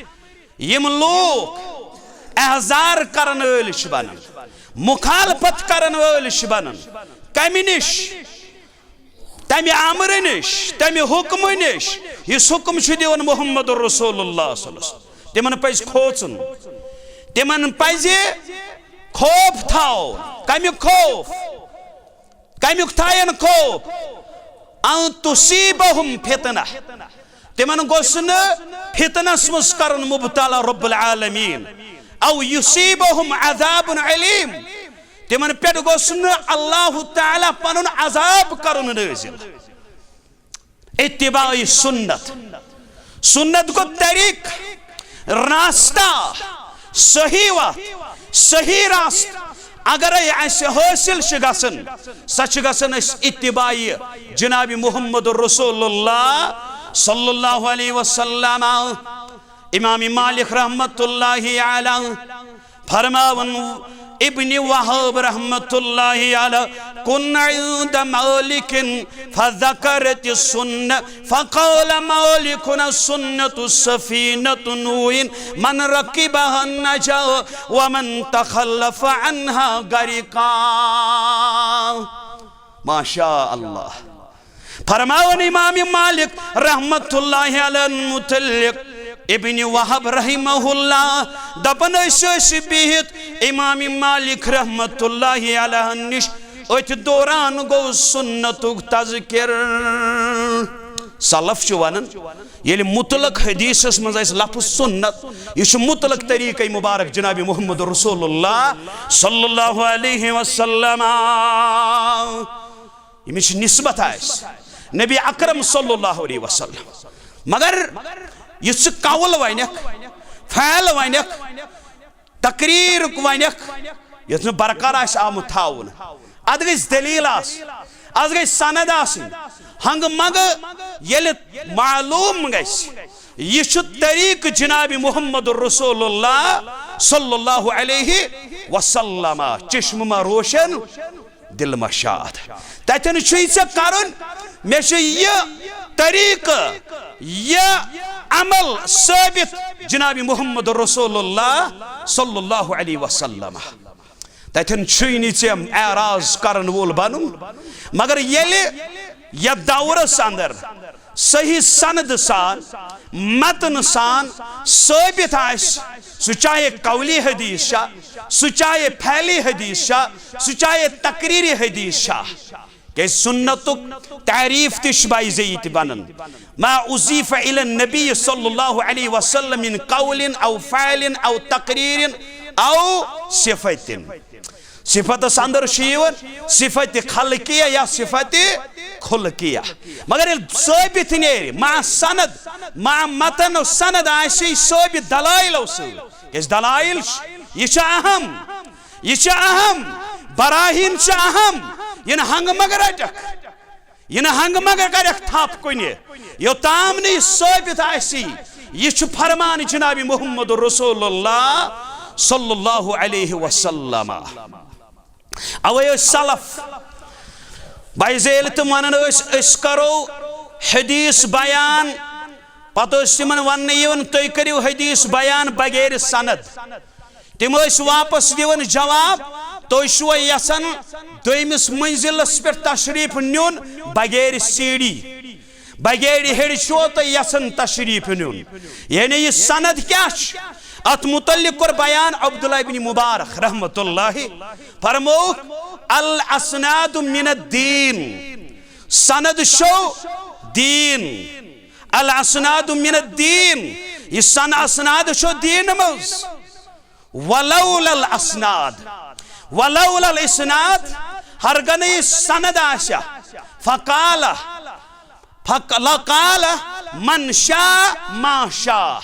یِم لوٗکھ احذار کرن وٲلۍ چھِ بنان، مخالفت کرن وٲلۍ چھِ بنان۔ کمہِ نِش؟ تمہِ امرٕ نِش، تمہِ حکمہٕ نِش، یُس حکم چھُ دِوان محمد رسول اللہ صلی اللہ علیہ وسلم۔ تِمن پزِ کھوژُن، تِمن پزِ خوف تھاوُن۔ کمیُک خوف؟ کمیُک تھاین خوف؟ ان تصیبہم فتنہ، تِمن گوٚژھ نہٕ فتنس منٛز کرُن مبتلا رب العالمین۔ او یصیبہم عذاب علیم، تِمن پٮ۪ٹھ گوٚژھ نہٕ اللہ تعالیٰ پنُن عذاب کرُن نٲزِل۔ اتباع سنت، سنت گوٚو طریقہٕ، راستہ، صحیح وتھ، صحیح راستہٕ۔ اگرے اسہِ حٲصِل چھِ گژھان، سۄ چھِ گژھان اسہِ اتباع جناب محمد رسول اللہ صلی اللہ علیہ وسلم۔ امام مالک رحمت اللہ علیہ فرماون، ابن وہب رحمت اللہ علیہ، کن عند مالک فذکرت السنة فقال مالک السنة سفینة نوح من رکبها نجا ومن تخلف عنها غرقا۔ ماشاء اللہ۔ فرماون امام مالک رحمت اللہ علیہ متعلق، ابن وہب رحمہ اللہ دپان ٲسۍ أسۍ بِہِتھ امام مالک رحمت اللہ علیہ نِش، أتھۍ دوران گوٚو سنتُک تذکر۔ سلف چھُ ونان، ییٚلہِ مطلق حدیثس منٛز آسہِ لفظ سنت، یہِ چھُ مطلق طریقے مبارک جناب محمد رسول اللہ صلی اللہ علیہ وسلم۔ ییٚمِچ نسبت آسہِ نبی اکرم صلی اللہ علیہ وسلم۔ مگر یُس ژٕ قول ونکھ، فعل ونکھ، تقریرُک ونکھ، یُس نہٕ برقرار آسہِ آمُت تھاونہٕ، اتھ گژھِ دلیل آسٕنۍ، اتھ گژھِ سند آسٕنۍ۔ ہنگہٕ منگہٕ ییٚلہِ معلوم گژھِ، یہِ چھُ طریقہٕ جناب محمد رسول اللہ صلی اللہ علیہ وسلم۔ چشم ما روشن، دل ما شاد۔ تتٮ۪ن چھُے ژےٚ کرُن، مےٚ چھُ یہِ طریقہٕ، یہِ عمل ثٲبت جناب محمد رسول اللہ صلی اللہ علیہ وسلم۔ تتٮ۪ن چھُے نہٕ ژےٚ اعراض کرن وول بنُن۔ مگر ییٚلہِ یتھ دورس اندر صحیح سند سان، متن سان ثٲبت آسہِ، سُہ چاہے قولی حدیث چھا، سُہ چاہے فعلی حدیث چھا، سُہ چاہے تقریری حدیث چھا۔ کیازِ سنتُک تعریف تہِ چھُ باضابطہ بنان۔ ما اضیف الی النبی صلی اللہ علیہ وسلم من قول او فعل او تقریر او صفت۔ صفتس اندر چھُ یِوان صفت خلقیہ یا صفت خلقیہ۔ مگر ییٚلہِ ثٲبت نیرِ، مع سند، مع متن و سند آسہِ ثٲبت دلائلو سۭتۍ۔ کیازِ دلائل چھِ، یہِ چھُ اہم، یہِ چھُ اہم، براہین چھِ اہم، یہِ نہٕ ہنگہٕ منگہٕ رٹکھ۔ یہِ نہٕ ہنگہٕ منگہٕ کرکھ تھپھ کُنہِ، یوٚتام نہٕ یہِ ثٲبت آسی۔ یہِ چھُ فرمان جناب محمد رسول اللہ صلی اللہ علیہ وسلم۔ اوے ٲسۍ سلف، بعض ییٚلہِ تِم ونان ٲسۍ، أسۍ کرو حدیث بیان، پتہٕ ٲسۍ تِمن وننہٕ یِوان، تُہۍ کٔرِو حدیث بیان بغیر سند۔ تِم ٲسۍ واپس دِوان جواب، تُہۍ چھِوا یژھان دوٚیمِس منزلس پٮ۪ٹھ تشریف نیُن بغیر سیڑھی، بغیر ہیٚرِ چھِوا تُہۍ یژھان تشریف نیُن؟ یعنی یہِ سند کیٛاہ چھُ؟ اتھ متعلق کوٚر بیان عبداللہ ابن مبارک رحمت اللہ، فرمووُکھ، الاسناد من الدین، سند چھو دین، الاسناد من الدین، یہِ سن اسناد چھو دین منٛز۔ ولولا الاسناد، ولولا الاسناد، ہرگاہ نہٕ یہِ سند آسہِ ہا، فقال، فق-، لقال من شاء ما شاء،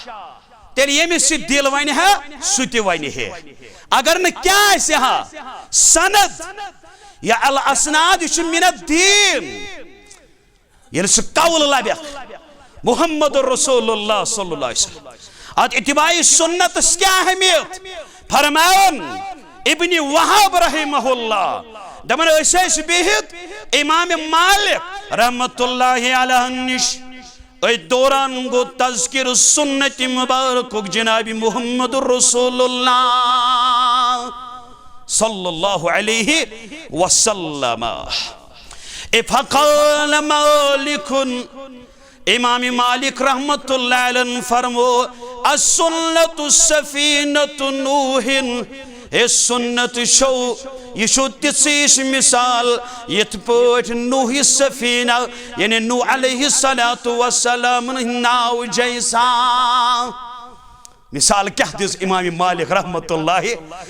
تیٚلہِ ییٚمِس یہِ دِل ونہِ ہا، سُہ تہِ ونہِ ہے۔ اگر نہٕ کیٛاہ آسہِ ہا، سند یا الاسناد، یہِ چھُ من الدین۔ ییٚلہِ سُہ قول لبکھ محمد رسول اللہ صلی اللہ علیہ وسلم، اتھ اتباع سنتس کیٛاہ اہمیت؟ فرماوان ابن وہب رحمہ اللہ، دپان ٲسۍ أسۍ بِہِتھ امام مالک رحمت اللہ علیہ نِش، أتھۍ دوران گوٚو تذکر سنت مبارکُک جناب محمد رسول اللہ صلی اللہ علیہ وسلم۔ اے فقال مالک، امام مالک رحمت اللہ علیہ فرمو، السنت سفینت نوح، اے سنت چھو، یہِ چھو تِژھٕے ہِش مثال یِتھ پٲٹھۍ نوح سفینہ، یعنی نوح علیہ الصلوۃ والسلام ہٕنٛدۍ ناو جیسا۔ مثال کیٛاہ دِژ امام مالک رحمت اللہ؟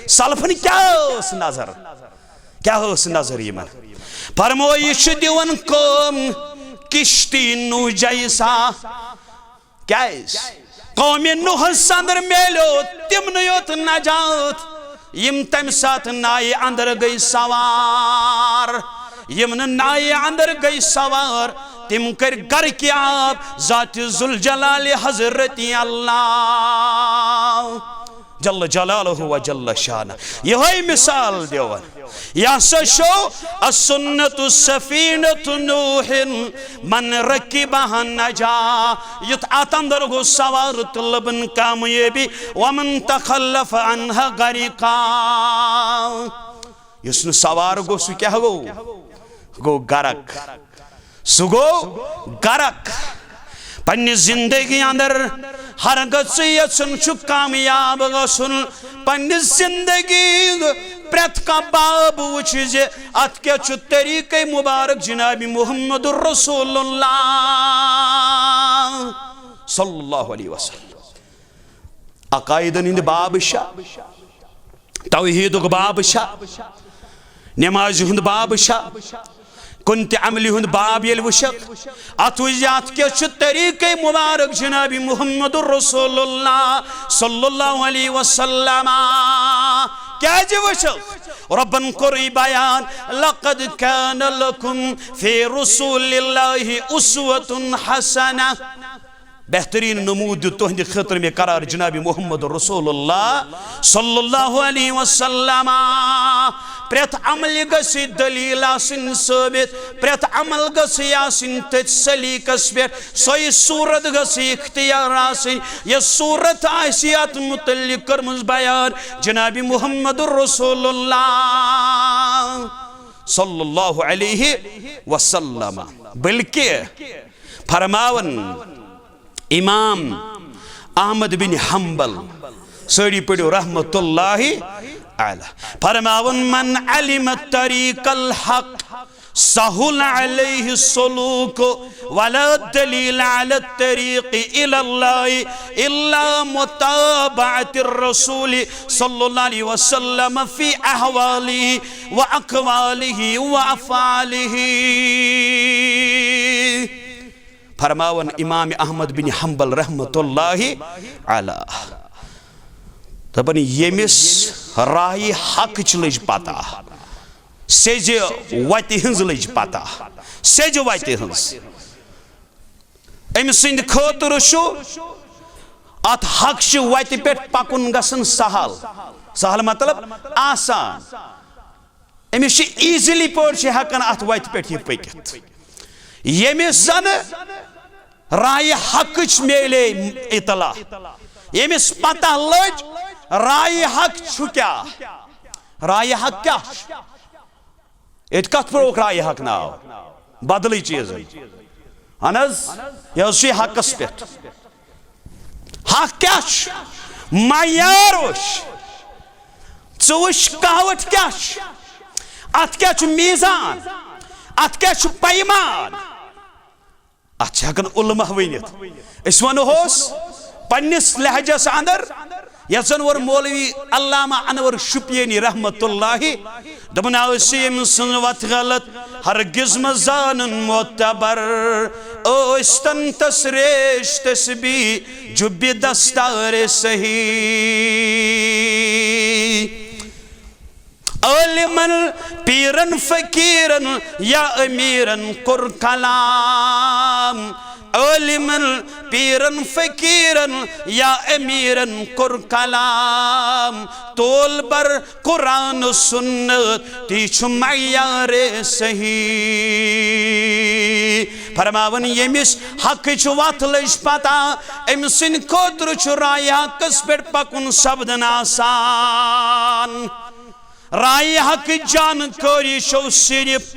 سلفن کیٛاہ ٲس نظر؟ کیٛاہ ٲس نظر یِمن؟ فرمو، یہِ چھُ دِوان قوم کشتی نوح جیسا۔ کیٛازِ؟ قومِ نوحس اندر میلیو تِمنٕے یوت نجات، یِم تمہِ ساتہٕ نایہِ اندر گٔے سوار۔ یِم نہٕ نایہِ اندر گٔے سوار، تِم کٔرۍ غرقِ آب ذاتِ ذوالجلالِ حضرتِ اللہ جل جلالہ و جل شانہ۔ یِہوٚے مثال دِوان۔ یہِ ہسا چھو السنت سفینت نوح من رکبہ نجا۔ یُتھ اتھ اندر گوٚو سوار تہٕ لبن کامیٲبی، ومن تخلف عنہ غرقا۔ یُس نہٕ سوار گوٚو، سُہ کیٛاہ گوٚو؟ گوٚو غرق۔ سُہ گوٚو غرق۔ پننہِ زندگی اندر ہرگژھ یژھُن چھُ کامیاب گژھُن۔ پننہِ زندگی ہُنٛد پرٛٮ۪تھ کانٛہہ باب وٕچھِ زِ اتھ کیٛاہ چھُ طریٖقے مبارک جناب محمد رسول اللہ صلی اللہ علیہ وسلم۔ عقائدن ہٕنٛدۍ باب چھا، توحیدُک باب چھا، نمازِ ہُنٛد باب چھا، کُنہِ تہِ عملہِ ہُنٛد باب ییٚلہِ وٕچھکھ، اتھ وٕچھ زِ اتھ کیٛاہ چھُ طریٖقے مبارک جناب محمد رسول اللہ صلی اللہ علیہ وسلم۔ کیٛازِ وٕچھکھ؟ رۄبن کوٚرُے بیان، لقد کان لکم فی رسول اللہ اسوۃ حسنہ۔ بہترین نموٗد دیُت تُہنٛدِ خٲطرٕ مےٚ قرار جناب محمد رسول اللہ صلی اللہ علیہ وسلم۔ پرٛٮ۪تھ عملہِ گژھِ دلیل آسٕنۍ ثٲبت، پرٛٮ۪تھ عمل گژھِ آسٕنۍ تٔتھۍ سلیقس پٮ۪ٹھ، سۄے صورت گژھِ اختیار آسٕنۍ، یۄس صورت آسہِ اتھ متعلق کٔرمٕژ بیان جناب محمد رسول اللہ صلی اللہ علیہ وسلم۔ بلکہ فرماون امام احمد بن حنبل، سٲری پٔرِو رحمت اللہ علیہ، فرماون، من علم طریق الحق سهل عليه السلوك ولا دليل على الطريق إلى الله إلا متابعة الرسول صلى الله عليه وسلم في أحواله وأقواله وأفعاله. فرماون امام احمد بن حنبل رحمۃ اللہ علیہ، دپان ییٚمِس راہہِ حق چھ لٔج پتہ، سیٚزِ وتہِ ہٕنٛز لٔج پتہ، سیٚزِ وتہِ ہٕنٛز۔ أمۍ سٕنٛدِ خٲطرٕ چھُ اتھ حق چہِ وتہِ پٮ۪ٹھ پکُن گژھان سہل۔ سہل مطلب آسان۔ أمِس چھِ ایٖزلی پٲٹھۍ چھِ ہٮ۪کان اتھ وتہِ پٮ۪ٹھ یہِ پٔکِتھ۔ ییٚمِس زن راہہِ حقٕچ میلے اطلاع، ییٚمِس پتہ لٔج راہہِ حق چھُ کیٛاہ، راہہِ حق کیٛاہ چھُ؟ ییٚتہِ کتھ پرٛووُکھ راہہِ حق ناو؟ بدلٕے چیٖز۔ اہن حظ، یہِ حظ چھُ یہِ حقس پٮ۪ٹھ۔ حق کیٛاہ چھُ؟ معیار وٕچھ۔ ژٕ وٕچھ، کہوٹ کیٛاہ چھُ؟ اتھ کیٛاہ چھُ میٖزان؟ اتھ کیٛاہ چھُ پیمان؟ اتھ چھِ ہٮ۪کان علماء ؤنِتھ۔ أسۍ ونہوس پننِس لہجس اندر، یتھ زن ووٚن مولوی علامہ انور شُپینی رحمت اللہ، دوٚپُن، آسہِ أمۍ سٕنٛز وتھ غلط، ہرگز مہ زانن معتبر، ٲسۍتن تس ریش تسبیح جُبہِ دستار صحیح۔ عالمن، پیرن، فقیرن یا امیرن کوٚر کلام، عالمن، پیرن، فقیرن یا امیرن کوٚر کلام، تول بر قرآن و سنت، تی چھُ معیار صحیح۔ فرماوان، ییٚمِس حقٕچ وتھ لٔج پتہ، أمۍ سٕنٛدِ خٲطرٕ چھُ راہہِ حقس پٮ۪ٹھ پکُن سپدان آسان۔ راہہِ حقٕچ جانکٲری چھو صرف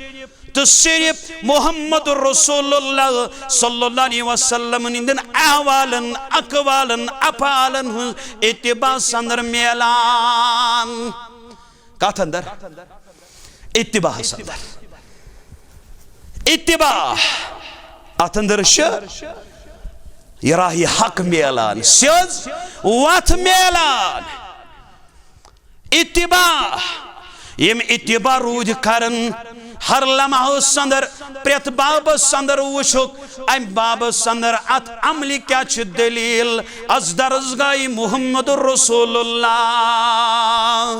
تہٕ صرف محمد رسول اللہ صلی اللہ علیہ وسلم ہٕنٛدٮ۪ن احوالن، اقوالن، افعالن ہٕنٛز اتباع اندر میلان۔ کتھ اندر؟ اتباعس اندر۔ اتباع اتھ اندر چھُ یہِ راہہِ حق میلان، سیٚز وتھ میلان۔ اتباع، یِم اتباع روٗدۍ کرن، ہر لمحہٕ سندر، پرٛٮ۪تھ بابس سندر وٕچھُکھ، امہِ بابس سندر اتھ عملہِ کیٛاہ چھِ دٔلیٖل؟ از درسگاہی محمد رسول اللہ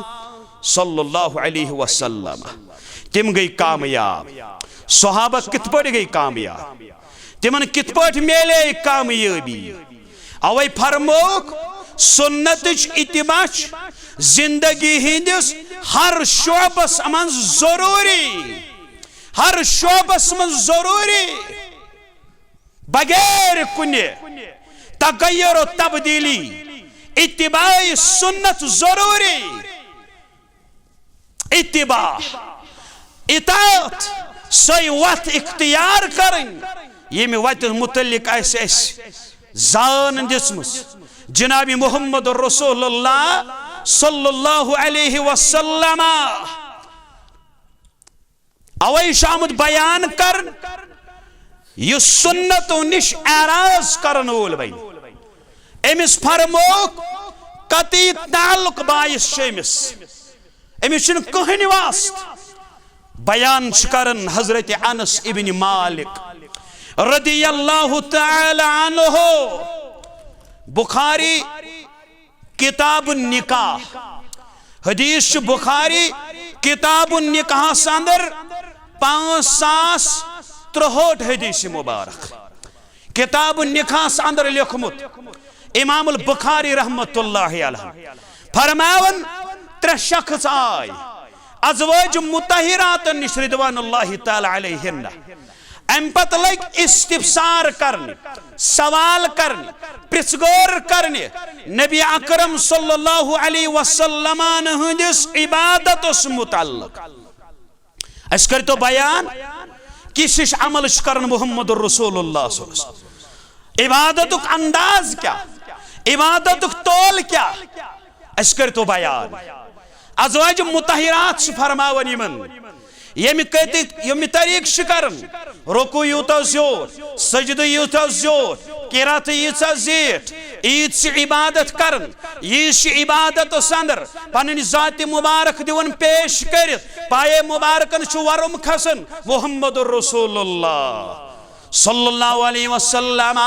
صلی اللہ علیہ وسلم۔ تِم گٔے کامیاب۔ صحابہ کِتھ پٲٹھۍ گٔے کامیاب؟ تِمن کِتھ پٲٹھۍ میلے کامیٲبی؟ اوے فرمووُکھ، سنتٕچ اتباع چھِ زندگی ہٕنٛدِس ہر شعبس منٛز ضروٗری، ہر شعبس منٛز ضروٗری۔ بغیر کُنہِ تغیر و تبدیلی اتباع سنت ضروٗری۔ اتباع، اطاعت، سۄے وتھ اختیار کرٕنۍ، ییٚمہِ وتہِ متعلق اسہِ اسہِ زان دِژمٕژ جناب محمد رسول اللہ صلی اللہ علیہ وسلم۔ اوے چھُ آمُت بیان کرنہٕ، یُس سنتو نِش اعراض کرن وول بنہِ، أمِس فرمووُکھ، قطعی تعلق باعث چھُ أمِس، أمِس چھُنہٕ کٕہٕنۍ واسطہٕ۔ بیان چھُ کران حضرت انس ابن مالک رضی اللہ تعالی عنہ، بخاری کتاب النکاح، حدیث چھُ بخاری کتاب النکاحس اندر پانٛژھ ساس ترٛہٲٹھ حدیث مبارک۔ کتاب النکاحس اندر لیوٚکھمُت امام البخاری رحمت اللہ علیہ فرماون، ترٛےٚ شخص آے ازواج مطہراتن نِش رضوان اللہ تعالی علیہن۔ امہِ پتہٕ لٔگۍ استفسار کرنہِ، سوال کرنہِ، پرژھ گٲر کرنہِ نبی اکرم صلی اللہ علیہ وسلمن ہٕنٛدِس عبادتس متعلق۔ اسہِ کٔرۍتو بیان، کِس ہِش عمل چھُ کران محمد رسول اللہ صلی اللہ علیہ وسلم؟ عبادتُک انداز کیٛاہ؟ عبادتُک تول کیٛاہ؟ اسہِ کٔرۍتو بیان۔ ازواج مطہرات چھِ فرماوان یِمن، ییٚمہِ کتہِ، ییٚمہِ طریٖقہٕ چھِ کران، رکوع یوٗتاہ زیوٗٹھ، سجدٕ یوٗتاہ زیوٗٹھ، قرات ییٖژاہ زیٖٹھ، عیٖد چھِ عبادت کران، عیٖد چھِ عبادتس اندر پنٕنۍ ذاتِ مبارک دِوان پیش کٔرِتھ، پایے مبارکن چھُ ورُم کھسان محمد رسول اللہ صلی اللہ علیہ وسلم۔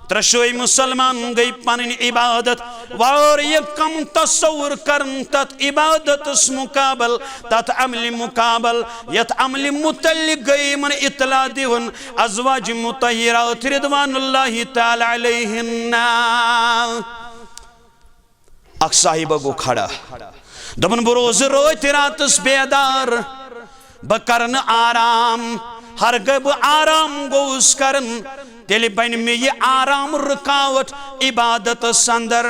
ترٛشوے مسلمان گٔے پنٕنۍ عبادت واریاہ کم تصور کرن تتھ عبادتس مقابل، تتھ عملہِ مقابل، یتھ عملہِ متعلق گٔے یِمن اطلاع دِوان ازواج مطہرات رضوان اللہ تعالی علیہن۔ اکھ صاحبہ گوٚو کھڑا، دوٚپُن، "بہٕ روزٕ رٲتۍ راتس بیدار، بہٕ کرٕ نہٕ آرام، ہرگاہ بہٕ آرام گوٚوُس کران، تیٚلہِ بنہِ مےٚ یہِ آرام رُکاوٹ عبادتس اندر۔"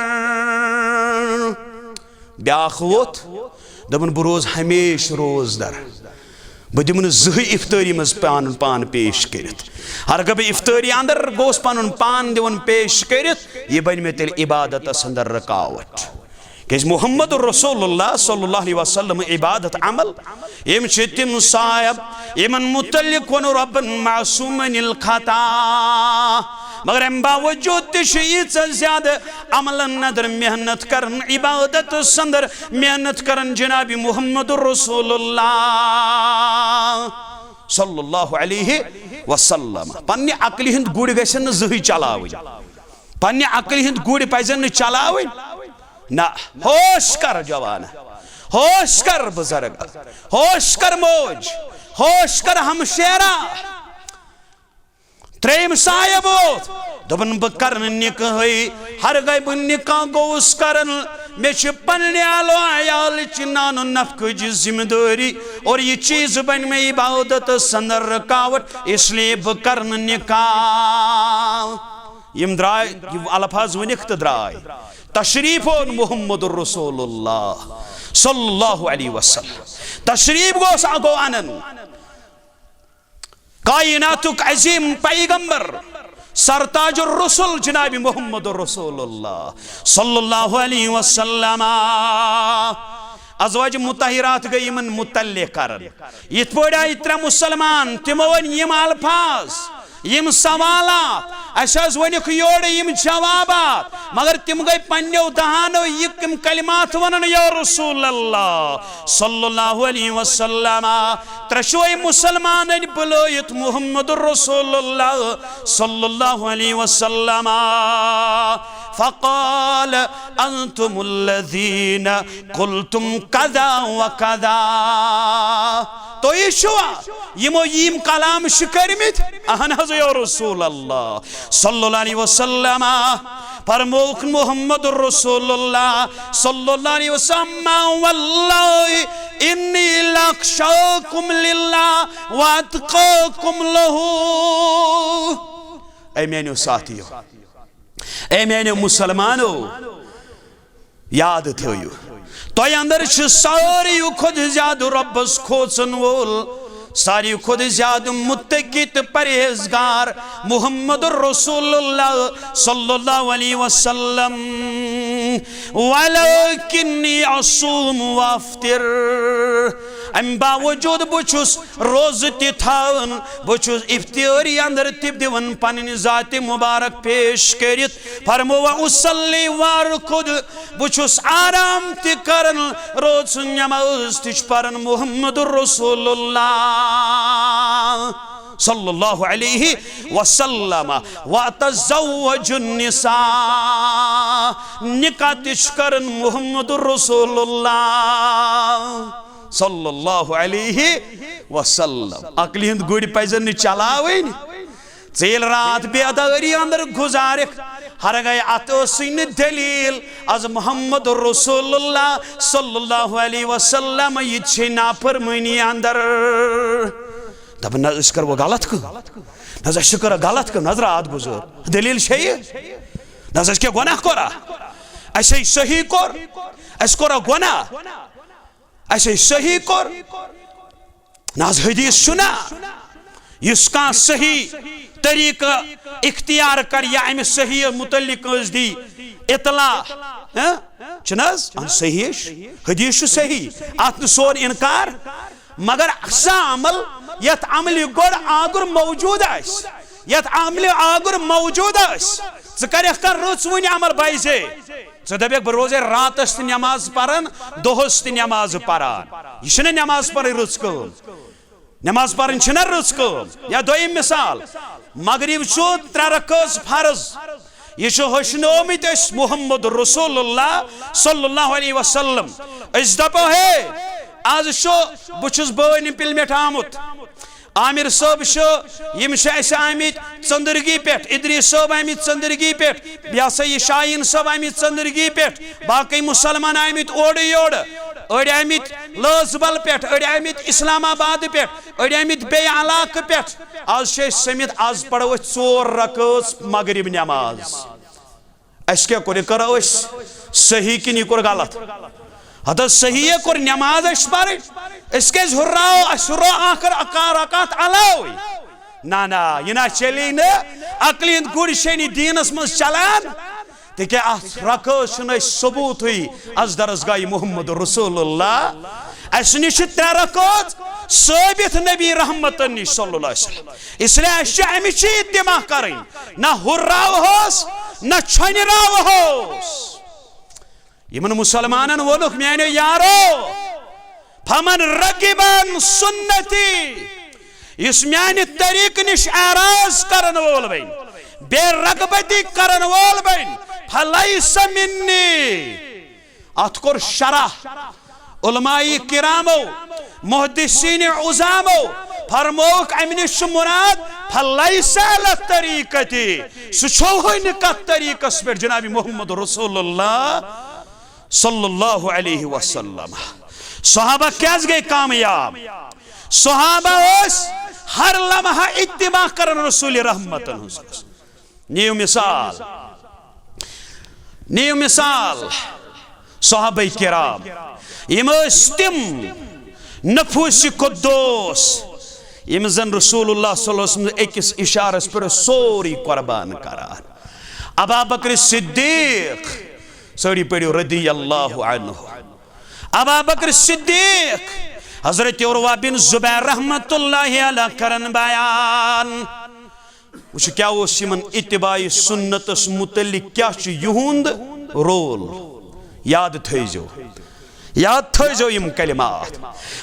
بیاکھ ووٚتھ، دوٚپُن، "بہٕ روزٕ ہمیشہٕ روزدر، بہٕ دِمہٕ نہٕ زٕہٕے افطٲری منٛز پنُن پان پیش کٔرِتھ۔ ہرگاہ بہٕ افطٲری اندر گوٚوُس پنُن پان دِوان پیش کٔرِتھ، یہِ بنہِ مےٚ تیٚلہِ عبادتس اندر رُکاوٹ۔" کیازِ محمد رسول اللہ صلی اللہ علیہ وسلم عبادت عمل، یِم چھِ تِم صاحب، یِمن متعلق ووٚن رۄبن معصومن الخطا۔ مگر امہِ باوجود تہِ چھِ ییٖژاہ زیادٕ عملن اندر محنت کران، عبادتس اندر محنت کران جناب محمد رسول اللہ صلی اللہ علیہ وسلم۔ پننہِ عقلہِ ہٕنٛدۍ گُرۍ گژھن نہٕ زٕہٕے چلاوٕنۍ، پننہِ عقلہِ ہٕنٛدۍ گُرۍ پزن نہٕ چلاوٕنۍ۔ نہ، ہوش کر جوان، ہوش کر بزرگ، ہوش کر موج، ہوش کر ہمشیرہ۔ ترٛیٚیِم صاحب ووت، دوٚپُن، "بہٕ کرٕ نہٕ نکاحٕے، ہرگاہ بہٕ نکاح گوٚوُس کران، مےٚ چھِ پننہِ علاوٕ عیالٕچ نان و نفقٕچ ذمہٕ دٲری، اور یہِ چیٖز بنہِ مےٚ عبادتس اندر رُکاوٹ، اس لیے بہٕ کرٕ نہٕ نکاح۔" یِم درٛاے، یِم الفاظ ؤنِکھ تہٕ درٛاے۔ تشریٖف اوٚن محمد رسول اللہ صلی اللہ علیہ وسلم۔ تشریٖف گوٚو سا، گوٚو انان۔ کائناتُک عظیم پیغمبر، سرتاج الرسل جناب محمد رسول اللہ صلی اللہ علیہ وسلم۔ ازواج مطہرات گٔے یِمن متعلق کران۔ یِتھ پٲٹھۍ آیہِ ترٛےٚ مُسلمان، تِمو ؤنۍ یِم الفاظ، یِم سوالات، اَسہِ حظ ؤنِکھ یورٕ یِم جوابات، مگر تِم گٔے پننیو دہانو یہِ کِم کلمات وَنان، یا رسول اللہ صلی اللہ علیہ وسلم۔ ترٛشوے مُسلمانن بُلٲیِتھ محمد رسول اللہ صلی اللہ علیہ وسلم۔ فقال، انتم الذین قلتم کذا و کذا۔ تُہی چھِوا یِمو یِم کلام چھِ کٔرمٕتۍ؟ اہن حظ یا رسول اللہ صلی اللہ علیہ وسلم۔ فرمووُکھ محمد رسول اللہ صلی اللہ علیہ وسلم، واللہ انی لاخشاکم للہ واتقاکم لہ۔ اے میانیو ساتھیو، اے میانیو مسلمانو، یاد تھٲیِو، تۄہہِ اندر چھِ ساروی کھۄتہٕ زیادٕ رۄبس کھوژن وول، ساروی کھۄتہٕ زیادٕ متقی تہٕ پرہیزگار محمد رسول اللہ صلی اللہ علیہ وسلم۔ ولکنی اصوم وافطر، امہِ باوجود بہٕ چھُس روزٕ تہِ تھاوان، بہٕ چھُس افطٲری اندر تہِ دِوان پننہِ ذاتِ مبارک پیش کٔرِتھ۔ فرموو، اصلی وارقد، بہٕ چھُس آرام تہِ کران، روزٕ سٕنٛز نماز تہِ چھُ پران محمد رسول اللہ صلی اللہ علیہ وسلم۔ واتزوج النساء، نکاح تہِ چھُ کران محمد رسول اللہ صلی اللہ علیہ وسلم۔ عقلہِ ہٕنٛدۍ گُرۍ پزن نہٕ چلاوٕنۍ۔ ژٕ ییٚلہِ راتھ بیدٲری اندر گُزارکھ، ہرگاہ اتھ ٲسٕے نہٕ دلیل از محمد رسول اللہ صلی اللہ علیہ وسلم، یہِ تہِ چھے نافرمٲنی اندر۔ دپان، نہ، أسۍ کرو غلط کٲم، نہ حظ، اَسہِ چھِ کٔر غلط کٲم، نہ حظ، راتھ گُزٲر، دلیل چھے یہِ؟ نہ حظ، اَسہِ کیٛاہ گۄناہ کوٚرا؟ اَسہِ ہے صحیح کوٚر، اَسہِ کوٚرا گۄناہ؟ اَسہِ ہے صحیح کوٚر۔ نہ حظ، حدیث چھُنہ، یُس کانٛہہ صحیح طریٖقہٕ اختیار کر یا اَمہِ صحیح متعلق کٲنٛسہِ دی اطلاع، ہہ؟ چھُنہٕ حظ؟ اہن، صحیح چھُ، حدیث چھُ صحیح، اَتھ نہٕ سون انکار۔ مگر سہ عمل یتھ عملہِ گۄڈٕ آگُر موجود آسہِ، یتھ عملہِ آگُر موجود آسہِ، ژٕ کرکھ کانٛہہ رٕژ وٕنہِ عمل بایزے، ژٕ دپکھ بہٕ روزے راتس تہِ نماز پران، دۄہس تہِ نماز پران۔ یہِ چھنہٕ نماز پرٕنۍ رٕژ کٲم۔ نماز پرٕنۍ چھنہٕ رٕژ کٲم۔ یا دوٚیِم مثال، مغرب چھُ ترٛےٚ رکٲژ فرض۔ یہِ چھُ ہیٚچھنٲومٕتۍ أسۍ محمد رسول اللہ صلی اللہ علیہ وسلم۔ أسۍ دپو ہے، آز چھُ، بہٕ چھُس بٲنہِ پِلمٮ۪ٹھ آمُت۔ عامر صٲب چھُ، یِم چھِ اَسہِ آمٕتۍ ژٔنٛدٕرگی پٮ۪ٹھ، ادریس صٲب آمٕتۍ ژٔنٛدٕرگی پٮ۪ٹھ، یہِ ہسا یہِ شاہیٖن صٲب آمٕتۍ ژٔنٛدٕرگی پٮ۪ٹھ، باقٕے مُسلمان آمٕتۍ اورٕ یورٕ، أڑۍ آمٕتۍ لٲزبل پٮ۪ٹھ، أڑۍ آمٕتۍ اسلام آباد پٮ۪ٹھ، أڑۍ آمٕتۍ بیٚیہِ علاقہٕ پٮ۪ٹھ۔ آز چھِ أسۍ سٔمِتھ، آز پرو أسۍ ژور رکٲژ مغرب نماز۔ اسہِ کیٛاہ کوٚر؟ یہِ کٔرو أسۍ صحیح کِنہٕ یہِ کوٚر غلط؟ ہتہٕ حظ صحیح ہے کوٚر، نماز اَسہِ پرٕنۍ، أسۍ کیٛازِ ہُرراوو؟ اَسہِ ہُررو اکھ رکا-، رکعت علاوٕے۔ نہ، نہ، یہِ نہ چلی نہٕ۔ عقلہِ ہٕنٛدۍ گُرۍ چھے نہٕ دیٖنس منٛز چلان، تِکیٛازِ اتھ رکٲژ چھُنہٕ اَسہِ ثبوٗتٕے از درسگاہ محمد رسول اللہ۔ اَسہِ نِش چھِ ترٛےٚ رکٲژ ثٲبت نبی رحمتن نِش صلی اللہ علیہ وسلم۔ اس لیے اَسہِ چھِ اَمِچ اتباع کرٕنۍ، نہ ہُرراوہوس، نہ چھۄنراوہوس۔ یِمن مُسلمانن ووٚنُکھ، میانیو یارو، فمن رغب عن سنتی، یُس میانہِ طریقہٕ نِش اعراض کرن وول بنہِ، بے رغبتی کرن وول بنہِ، فلیس منی۔ اتھ کوٚر شرح علماء کرامو، محدثین عظامو فرمووُکھ، امہِ نِش چھُ مراد فلیس علی طریقتی، سُہ چھوہے نہٕ کتھ طریقس پٮ۪ٹھ جناب محمد رسول اللہ صلی اللہ علیہ وسلم۔ صحابہ کیازِ گٔے کامیاب؟ صحابہ ٲسۍ ہر لمحہ اتباع کران رسول رحمتن ہٕنٛز۔ نِیِو مثال، نِیِو مثال، صحابہ کرام، یِم ٲسۍ تِم نفوس قدوس، یِم زن رسول اللہ صلی اللہ علیہ وسلم أکِس اشارس پٮ۪ٹھ سورُے قربان کران۔ ابا بکر صدیق، سٲری پٔرِو رضی اللہ عنہ۔ ابا بکر صدیق، حضرت عروہ بن زبیر رحمت اللہ علیہ کرن بیان۔ وٕچھ کیٛاہ اوس یِمن اتباع سنتس متعلق، کیٛاہ چھُ یِہُنٛد رول؟ یاد تھٲیزیو، یاد تھٲیزیو یِم کلمات۔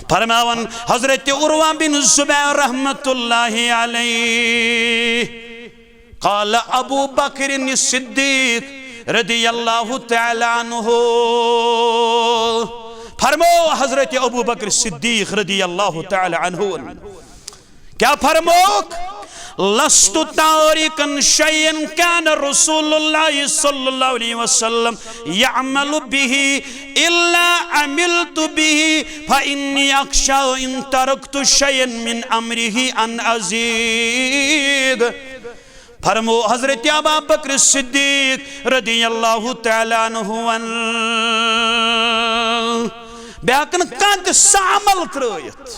فرماوان حضرت عروہ بن زبیر رحمت اللہ علیہ، قال ابو بکر صدیق رضی اللہ تعالی عنہ، فرمو حضرت ابو بکر صدیق رضی اللہ تعالی عنہ، کیا فرموک؟ لست تارکا شیئا کان رسول اللہ صلی اللہ علیہ وسلم یعمل به الا عملت به فانی اخشی ان ترکت شیئا من امره ان ازیغ۔ فرمو حضرت ابا بکر صدیق رضی اللہ تعالی عنہ، بہٕ ہٮ۪کہٕ نہٕ کانٛہہ تہِ سا عمل ترٲیِتھ،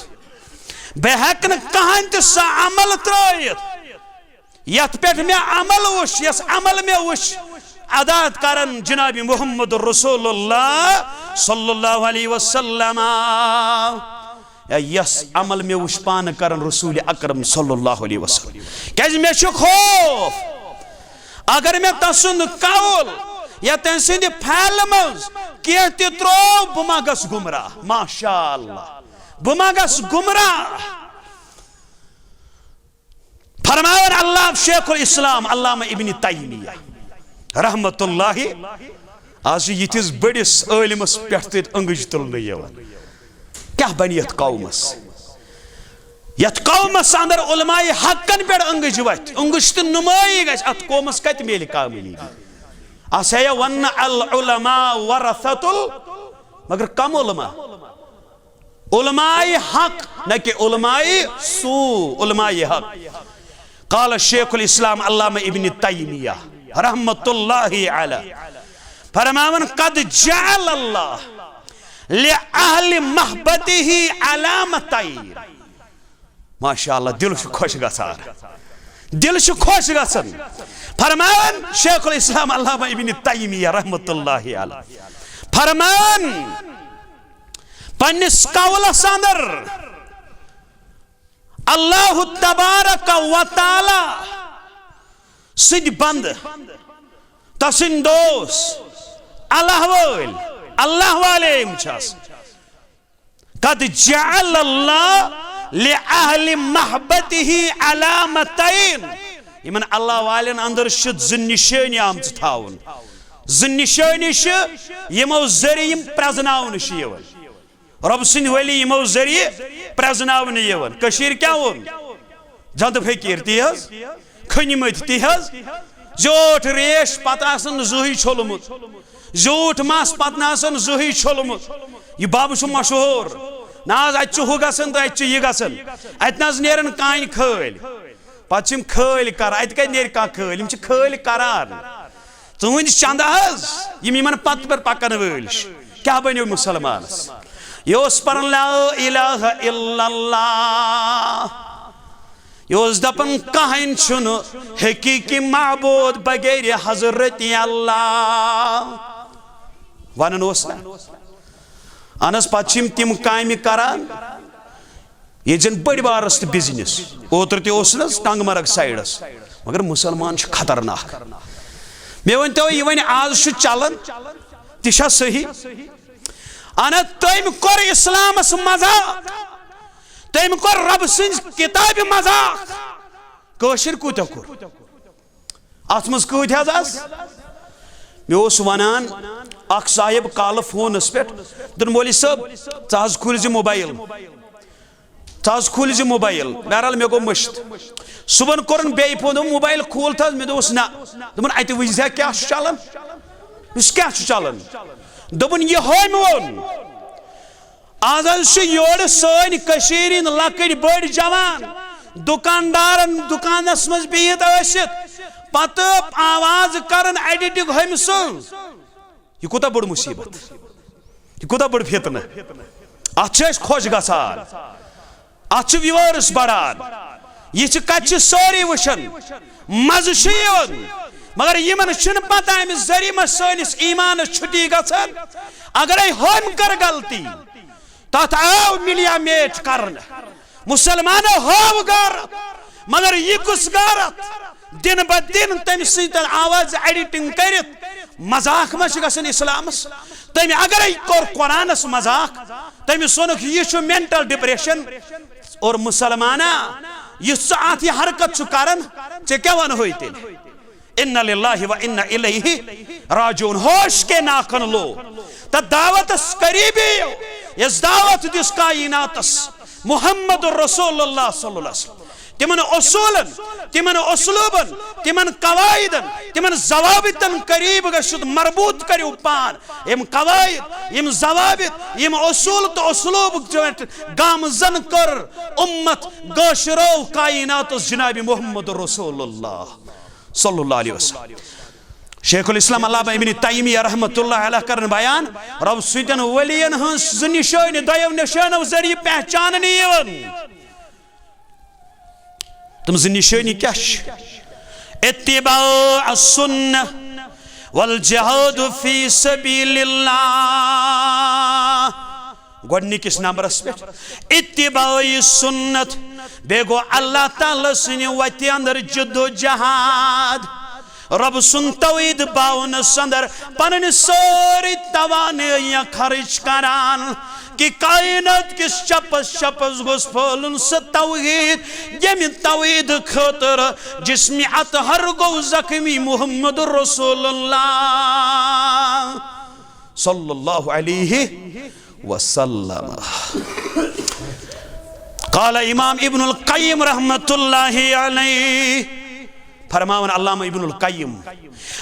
بہٕ ہٮ۪کہٕ نہٕ کانٛہہ تہِ سا عمل ترٲیِتھ یتھ پٮ۪ٹھ مےٚ عمل وٕچھ، یس عمل مےٚ وٕچھ ادا کران جناب محمد رسول اللہ صلی اللہ علیہ وسلم۔ یا یس عمل مےٚ وٕچھ پانہٕ کران رسول اکرم صلی اللہ علیہ وسلم۔ کیازِ مےٚ چھُ خوف، اگر مےٚ تسُنٛد قول یا تٔمۍ سٕنٛدِ فعلہِ منٛز کینٛہہ تہِ ترٛوو، بہٕ ما گژھٕ گمراہ؟ ماشاء اللہ، بہٕ ما گژھٕ گمراہ؟ فرماوان اللہ، شیخ الاسلام علامہ ابن تیمیہ رحمت اللہ، آز چھُ یِتھِس بٔڑِس عٲلمس پٮ۪ٹھ تہِ أنٛگٕج تُلنہٕ یِوان۔ کیٛاہ بنہِ یتھ قومس؟ یتھ قومس اندر علماء حقن پٮ۪ٹھ أنٛگٕج وتھِ، أنٛگٕج تہٕ نُمٲیی گژھِ، اتھ قومس کتہِ میلہِ کامیٲبی؟ آسہِ ہا وننہٕ العلماء ورثۃ ال-، مگر کم علماء؟ علماء حق، نہ کہ علماء سوء، علماء حق۔ قال شیخ الاسلام علامہ ابن تیمیہ رحمت اللہ علیہ، فرماون، قد جعل اللہ لأہل محبتہ علامتین۔ ماشاء اللہ، دل چھُ خۄش گژھان، دل چھُ خۄش گژھان۔ فرماون شیخ الاسلام علامہ ابن تیمیہ رحمت اللہ علیہ، فرماون، پننِس قولس اندر اللہ تبارک و تعالی سٕنٛدۍ بندٕ، تسٕنٛدۍ دوست، اللہ وٲلۍ، اللہ والے یِم چھِ آسان۔ قد جعل اللہ لأہل محبتہ علامتین۔ یِمن اللہ والٮ۪ن اندر چھِ زٕ نِشٲنی آمژٕ تھاونہٕ۔ زٕ نِشٲنی چھِ، یِمو ذٔریعہٕ یِم پرٛزناونہٕ چھِ یِوان۔ رۄب سٕنٛدۍ ولی یِمو ذٔریعہٕ پرٛزناونہٕ یِوان۔ کٔشیٖرِ کیٛاہ ووٚن؟ زنٛدٕ فقیٖر تی حظ، کھٔنۍ مٕتۍ تی حظ، زیوٗٹھ ریش پتہٕ آسان زٕہٕے چھوٚلمُت، زیوٗٹھ مَس پتہٕ نہٕ آسان زٕہٕے چھوٚلمُت۔ یہِ بَب چھُ مشہوٗر، نہ حظ، اَتہِ چھُ ہُہ گژھان تہٕ اَتہِ چھُ یہِ گژھان، اَتہِ نہ حظ نیران کانہِ کھٲلۍ۔ پتہٕ چھِ یِم کھٲلۍ کران، اَتہِ کَتہِ نیرِ کانٛہہ کھٲلۍ؟ یِم چھِ کھٲلۍ کران۔ تُہٕنٛدۍ چندٕ حظ، یِم یِمن پتہٕ پٮ۪ٹھ پکن وٲلۍ چھِ۔ کیٛاہ بنیو مُسلمانس؟ یہِ اوس پران لا الہ الا اللہ۔ یہِ اوس دپان، کٕہٕنۍ چھُنہٕ حقیقی معبود بغیر حضرت اللہ۔ ونان اوس نا؟ اہن حظ، پتہٕ چھِ یِم تِم کامہِ کران، ییٚتہِ زن بٔڑۍ بارس تہٕ بزنس۔ اوترٕ تہِ اوس نہٕ حظ ٹنگ مرگ سایڈس، مگر مسلمان چھِ خطرناک۔ مےٚ ؤنۍ تو، یہِ وۄنۍ آز چھُ چلان، تہِ چھا صحیح؟ اہن حظ، تٔمۍ کوٚر اسلامس مذاق، تٔمۍ کوٚر رۄب سٕنٛزِ کتابہِ مذاق۔ کٲشِر کوٗتاہ کوٚر؟ اتھ منٛز کۭتۍ حظ آس؟ مےٚ اوس ونان اکھ صاحب کالہٕ فونس پٮ۪ٹھ، دوٚپُن، "مولوی صٲب، ژٕ حظ کھوٗلۍ زِ موبایل، ژٕ حظ کھوٗلۍ زِ موبایل۔" بہرحال، مےٚ گوٚو مٔشِتھ۔ صُبحن کوٚرُن بیٚیہِ فون، دوٚپُن، "موبایل کھوٗل تہٕ حظ؟" مےٚ دوٚپُس، "نہ۔" دوٚپُن، "اتہِ وٕچھ زِ کیٛاہ چھُ چلان؟" مےٚ دوٚپُس، "کیٛاہ چھُ چلان؟" دوٚپُن، "یہِ ہوٚمۍ ووٚن۔" آز حظ چھِ یورٕ سٲنۍ کٔشیٖرِ ہِنٛدۍ لۄکٕٹۍ بٔڑۍ جوان دُکاندارن دُکانس منٛز بِہِتھ ٲسِتھ پتہٕ آواز کران ایڈیٹنگ ہُمہِ سٕنٛز۔ یہِ کوٗتاہ بوٚڑ مُصیٖبت، یہِ کوٗتاہ بوٚڑ فتنہٕ۔ اتھ چھِ أسۍ خۄش گژھان۔ اتھ چھِ viewers بڑان، یہِ چھِ کتہِ چھِ سٲری وٕچھان، مزٕ چھُ یِوان، مگر یِمن چھُنہٕ پتہ امہِ ذٔریعہٕ ما سٲنِس ایمانس چھُٹی گژھان۔ اگرے ہُمۍ کٔر غلطی، تتھ آو ملیا میٹ کرنہٕ، مسلمانو ہٲو غیرت، مگر یہِ کُس غیرت؟ دن بہ دن تٔمۍ سٕنٛدۍ آواز ایڈیٹنگ کٔرِتھ مذاق ما چھُ گژھان اسلامس؟ تٔمۍ اگرے کوٚر قرآنس مذاق، تٔمۍ سونُکھ یہِ چھُ mental depression۔ اور مسلمانا، یُس ژٕ اتھ یہِ حرکت چھُ کران، ژےٚ کیٛاہ ونہوے تیٚلہِ؟ انا للہ و انا الیہ راجعون۔ ہوش کے ناکن لو، تہ دعوتس قریبی یو، یس دعوت دِس کائناتس محمد رسول اللہ صلی اللہ علیہ وسلم۔ تمن اصولن، تمن اسلوبن، تمن قواعدن، تمن ضوابطن قریب گژھِو، مربوط کٔرِو پان۔ یم قواعد، یم ضوابط، یم اصول تو اسلوب گامزن کر امت گاشرو کائناتس جناب محمد رسول اللہ صلی اللہ علیہ وسلم۔ شیخ الاسلام علامہ ابن تیمیہ رحمۃ اللہ علیہ کرن بیان، رب سٕنٛدٮ۪ن ولین ہٕنٛز زٕ نشٲنی دۄیو نشانو ذریعہ پہچاننہٕ یِوان۔ تِم زٕ نشٲنی کیٛاہ چھِ؟ اتباع السنہ والجہاد فی سبیل اللہ۔ گۄڈنِکِس نمبرس پٮ۪ٹھ اتباع سنت، بیٚیہِ گوٚو اللہ تعالیٰ سٕنٛدِ وتہِ اندر جد و جہاد۔ رب سُنٛد توحید باونس اندر پنٕنۍ سٲرٕے توانٲیی خرچ کران کہ کائنات کِس چپس چپس گوٚژھ پھٲلُن سُہ توحید، ییٚمہِ توحید خٲطرٕ جسمِ اطہر گوٚو زخمی محمد رسول اللہ صلی اللہ علیہ وسلم۔ قال امام ابن القیم رحمۃ اللہ علیہ، فرماوان علامہ ابن القیم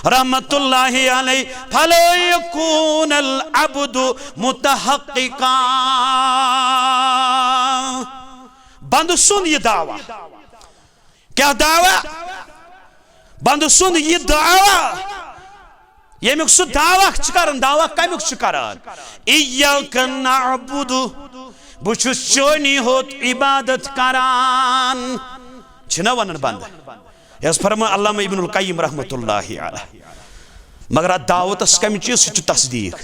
رحمۃ اللہ علیہ، فلا یکون العبد متحققا۔ بندٕ سُنٛد یہِ دعویٰ، کیٛاہ دعویٰ؟ بندٕ سُنٛد یہِ دعویٰ، ییٚمیُک سُہ دعویٰ چھُ کران، دعویٰ کمیُک چھُ کران؟ ایاک نعبد، بہٕ چھُس چٲنی ہوت عبادت کران، چھِنہ ونان بندٕ؟ یہِ حظ فرمٲو علامہ ابن القیم رحمۃ اللہ علیہ۔ مگر اتھ دعوتس کمہِ چیٖز سۭتۍ چھُ تصدیق؟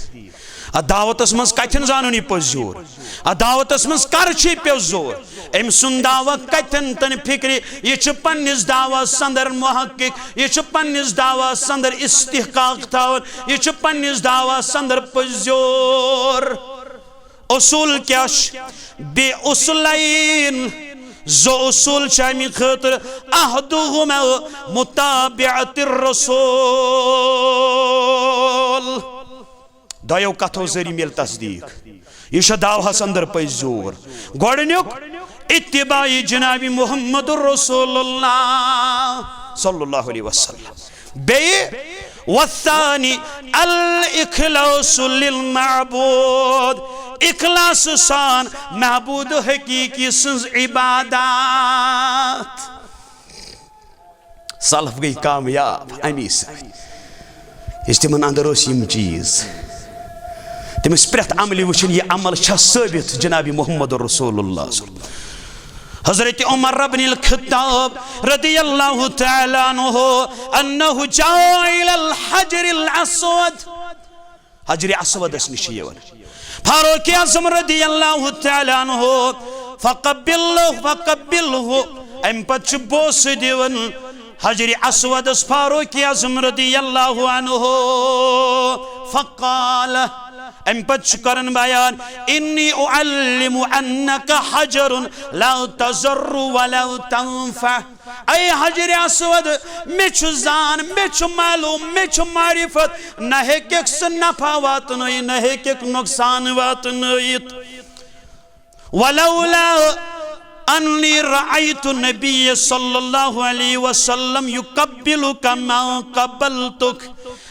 اتھ دعوتس منٛز کتٮ۪ن زانُن یہِ پوٚز زیوٗر؟ اتھ دعوتس منٛز کر چھُ یہِ پوٚز زیوٗر؟ أمۍ سُنٛد دعویٰ کتٮ۪ن تن فکرِ؟ یہِ چھُ پننِس دعویٰ سندر محقق، یہِ چھُ پننِس دعویٰ سندر استحقاق تھاوان، یہِ چھُ پننِس دعویٰ سندر پوٚز زیوٗر۔ اصوٗل کیٛاہ چھُ؟ بے اصوٗلین۔ زٕ اصوٗل چھِ اَمہِ خٲطرٕ۔ احدہما متابعت الرسول۔ دۄیو کتھو ذٔریعہٕ میلہِ تصدیٖق۔ یہِ چھُ دعوہس اندر پٔزۍ زور۔ گۄڈٕنیُک، اتباع جناب محمد رسول اللہ صلی اللہ علیہ وسلم۔ بیٚیہِ، والثانی الاخلاص للمعبود، اخلاص سان محبود حقیقی سٕنٛز عبادت۔ سلف گٔے کامیاب امی سۭتۍ، یُس تِمن اندر اوس یِم چیٖز۔ تِم ٲسۍ پرٛٮ۪تھ عملہِ وٕچھان، یہِ عمل چھا ثٲبت جناب محمد رسول اللہ صلی اللہ علیہ وسلم۔ حضرت عمر ابن الخطاب رضی اللہ تعالیٰ عنہ، انہ جاء الی الحجر الاسود، حجر اسودس نِش یِوان۔ فاروق اعظم رضی اللہ تعالیٰ عنہ، فقبلہ، فقبلہ، امہِ پتہٕ چھُ بوسہٕ دِوان حجر اسودس فاروق اعظم رضی اللہ عنہ۔ فقال، امہِ پتہٕ چھُ کران بیان، انی اعلم انک حجر لا تضر ولا تنفع۔ اے حجر اسود، مےٚ چھُ زان، مےٚ چھُ معلوم، مےٚ چھُ معرفت، نہ ہیٚکٮ۪کھ سُہ نفع واتنٲیِتھ، نہ ہیٚکٮ۪کھ نۄقصان واتنٲیِتھ۔ ولولا انی رأیت النبی صلی اللہ علیہ وسلم یقبلک ما قبلتک۔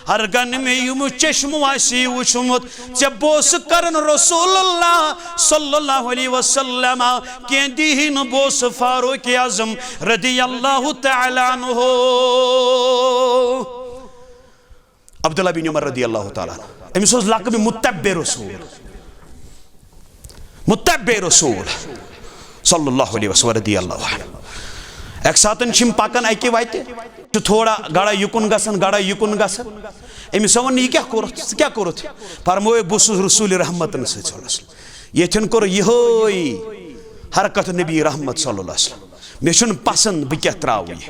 ہرگاہ نہٕ مےٚ یِمو چشمو آسی وُچھمُت، ژےٚ بوسہٕ کرن رسول اللہ صلی اللہ علیہ وسلم کینٛہہ، دی نہٕ بوسہٕ فاروق اعظم رضی اللہ تعالیٰ عنہ۔ عبداللہ بن عمر رضی اللہ تعالیٰ عنہ، أمِس اوس لقب متبع رسول۔ متبع رسول صلی اللہ علیہ وسلم رضی اللہ عنہ۔ اکہِ ساتن چھِ یِم پکان اکہِ وتہِ، چھُ تھوڑا گڑا یُکُن گژھان، گڑا یُکُن گژھان۔ أمِس ووٚن، "یہِ کیٛاہ کوٚرُتھ؟ ژٕ کیٛاہ کوٚرُتھ؟" فرمووُکھ، "بہٕ اوسُس رسول رحمتن سۭتۍ صلی اللہ علیہ وسلم۔ ییٚتھٮ۪ن کوٚر یِہوٚے حرکت نبی رحمت صلی اللہ علیہ وسلم۔ مےٚ چھُنہٕ پسند بہٕ کیٛاہ تراوٕ یہِ۔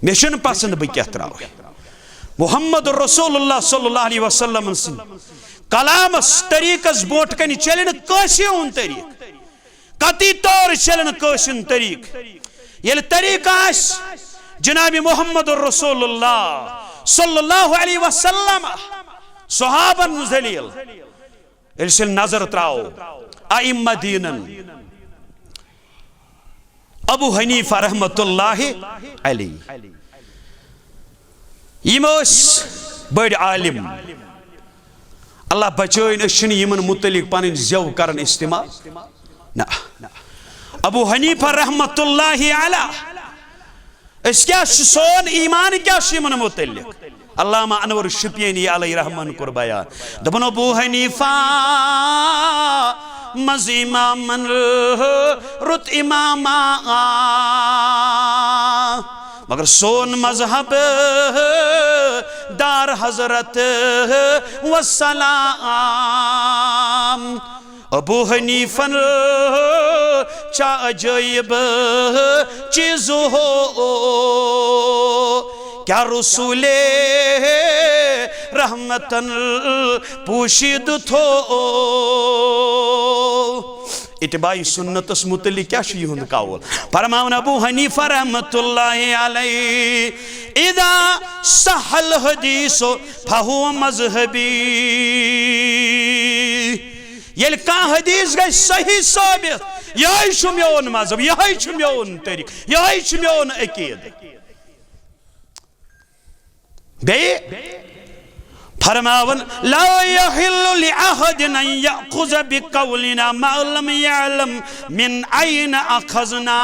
مےٚ چھُنہٕ پسند بہٕ کیٛاہ تراوٕ یہِ۔" محمد رسول اللہ صلی اللہ علیہ وسلم سٕنٛدِ کلامس، طریقس برونٛٹھ کنہِ چلہِ نہٕ کٲنٛسہِ ہُنٛد طریقہٕ، قطعی طور چلہِ نہٕ کٲنٛسہِ ہُنٛد طریقہٕ۔ ییٚلہِ طریقہٕ آسہِ جناب محمد رسول اللہ صلی اللہ علیہ وسلم، صحابن ذلیل، ییٚلہِ سُہ نظر تراوو ائمہ دینن، ابو حنیفہ رحمت اللہ علیہ، یِم ٲسۍ بٔڑۍ عالم۔ اللہ بچٲیِن، أسۍ چھِنہٕ یِمن متعلق پنٕنۍ زٮ۪و کران استعمال۔ نہ۔ ابو حنیفہ رحمت اللہ علیہ، أسۍ کیٛاہ چھِ، سون ایمان کیٛاہ چھُ یِمن متعلق؟ علامہ انور شوپینی علیہ رحمن کوٚر بیان، دوٚپُن، ابو حنیفہ منٛز امامن رُت امامہ، مگر سون مذہب دار حضرت وسلام۔ ابو حنیفن چھا عجائب چیز ہو، کیا رسول رحمتن پوشید تھو۔ اتباع سنتس متعلق کیا چھُ یِہُنٛد قول؟ فرماوان ابو حنیفہ رحمت اللہ علیہ، اذا صح الحدیث فهو مذهبی۔ ییٚلہِ کانٛہہ حدیث گژھِ صحیح ثٲبت، یِہوٚے چھُ میون مذہب، یِہوٚے چھُ میون طریقہٕ، یِہوٚے چھُ میون عقیدٕ۔ بیٚیہِ فرماوان، لا یحل لأحد ان یأخذ بقولنا ما لم یعلم من این اخذنا۔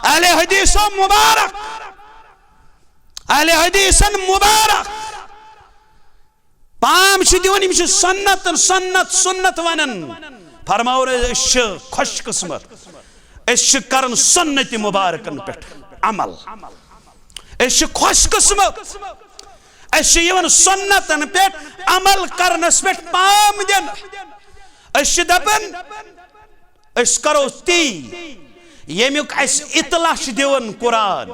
اہل حدیثو مبارک، اہل حدیثن مبارک۔ پام چھِ دِوان، یِم چھِ سنت، سنت، سنت ونان۔ فرماوو، أسۍ چھِ خوش قسمت، أسۍ چھِ کران سنت مبارکن پٮ۪ٹھ عمل۔ أسۍ چھِ خوش قسمت، أسۍ چھِ یِوان سُنتن پٮ۪ٹھ عمل کرنس پٮ۪ٹھ پام دِنہٕ۔ أسۍ چھِ دپان، أسۍ کرو تی، ییٚمیُک اَسہِ اطلاع چھُ دِوان قرآن،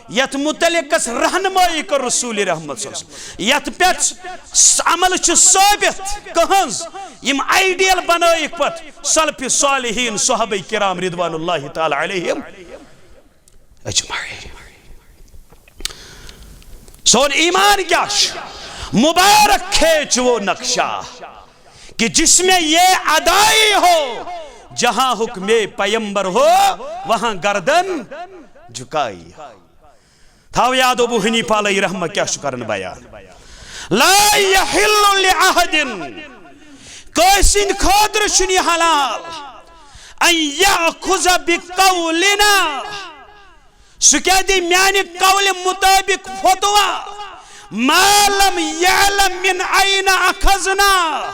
یَتھ مُتعلِق اَسہِ رہنمٲیی کٔر رسول رحمت صلی اللہ علیہ وسلم، یَتھ پٮ۪ٹھ س-، عمل چھُ ثٲبت کٕہٕنٛز، یِم آئیڈیل بنٲیِکھ پتہٕ سلف صالحین، صحابہ کرام رضوان اللہ تعالی علیہم اجمعین۔ سون ایمان کیا چھُ؟ مبارک کھیچ وہ نقشہ کہ جس میں یہ ادائی ہو، جہاں حکم پیمبر ہو، وہاں گردن جھکائی ہو۔ تھاو یاد، ابو حنیفہ علیہ رحمہ کیا چھُ کران بیان؟ لا یحل لأحد، کٲنٛسہِ ہٕنٛدِ خٲطرٕ چھُنہٕ یہِ حلال، ان یأخذ بقولنا، سُہ کیٛاہ دی میانہِ قولہِ مُطٲبِق فتوا؟ ما لم یعلم من این اخذنا،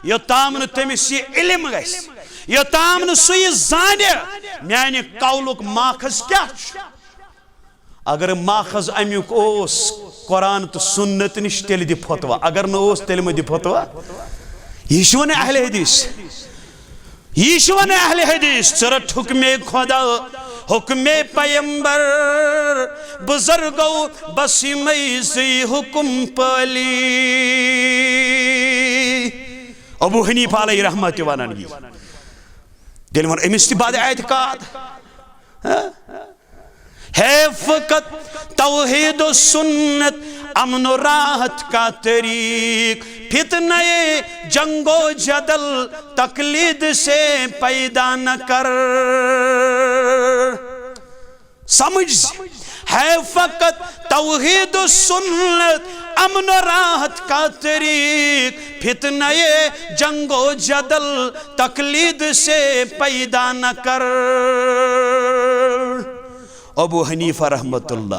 یوٚتام نہٕ تٔمِس یہِ علم گژھِ، یوٚتام نہٕ سُہ یہِ زانہِ میانہِ قولُک ماخذ کیٛاہ چھُ۔ اگر ماخذ امیُک اوس قرآن تہٕ سُنت نِش، تیٚلہِ دِ فتوا، اگر نہٕ اوس، تیٚلہِ مہ دِ فتوا۔ یہِ چھُ وَنان اہل حدیث۔ یہِ چھُ وَنان اہل حدیث، ژٕ رَٹ حُکمِ خدا، حُکمِ پیمبر، بُزرگو، بس یِمَے زٕے حُکم پٲلی۔ ابو حنیفہ علیہ رحمہ تہِ وَنان یی۔ تیٚلہِ ووٚن أمِس تہِ بد اعتقاد۔ ہاں؟ ہے فقط توحید و سنت، امن و راحت کا طریق، فتنہ جنگ و جدل تقلید سے پیدا نہ کر۔ سمجھ، ہے فقط توحید و سنت، امن و راحت کا طریق، فتنہ جنگ و جدل تقلید سے پیدا نہ کر۔ ابو حنیفہ رحمۃ اللہ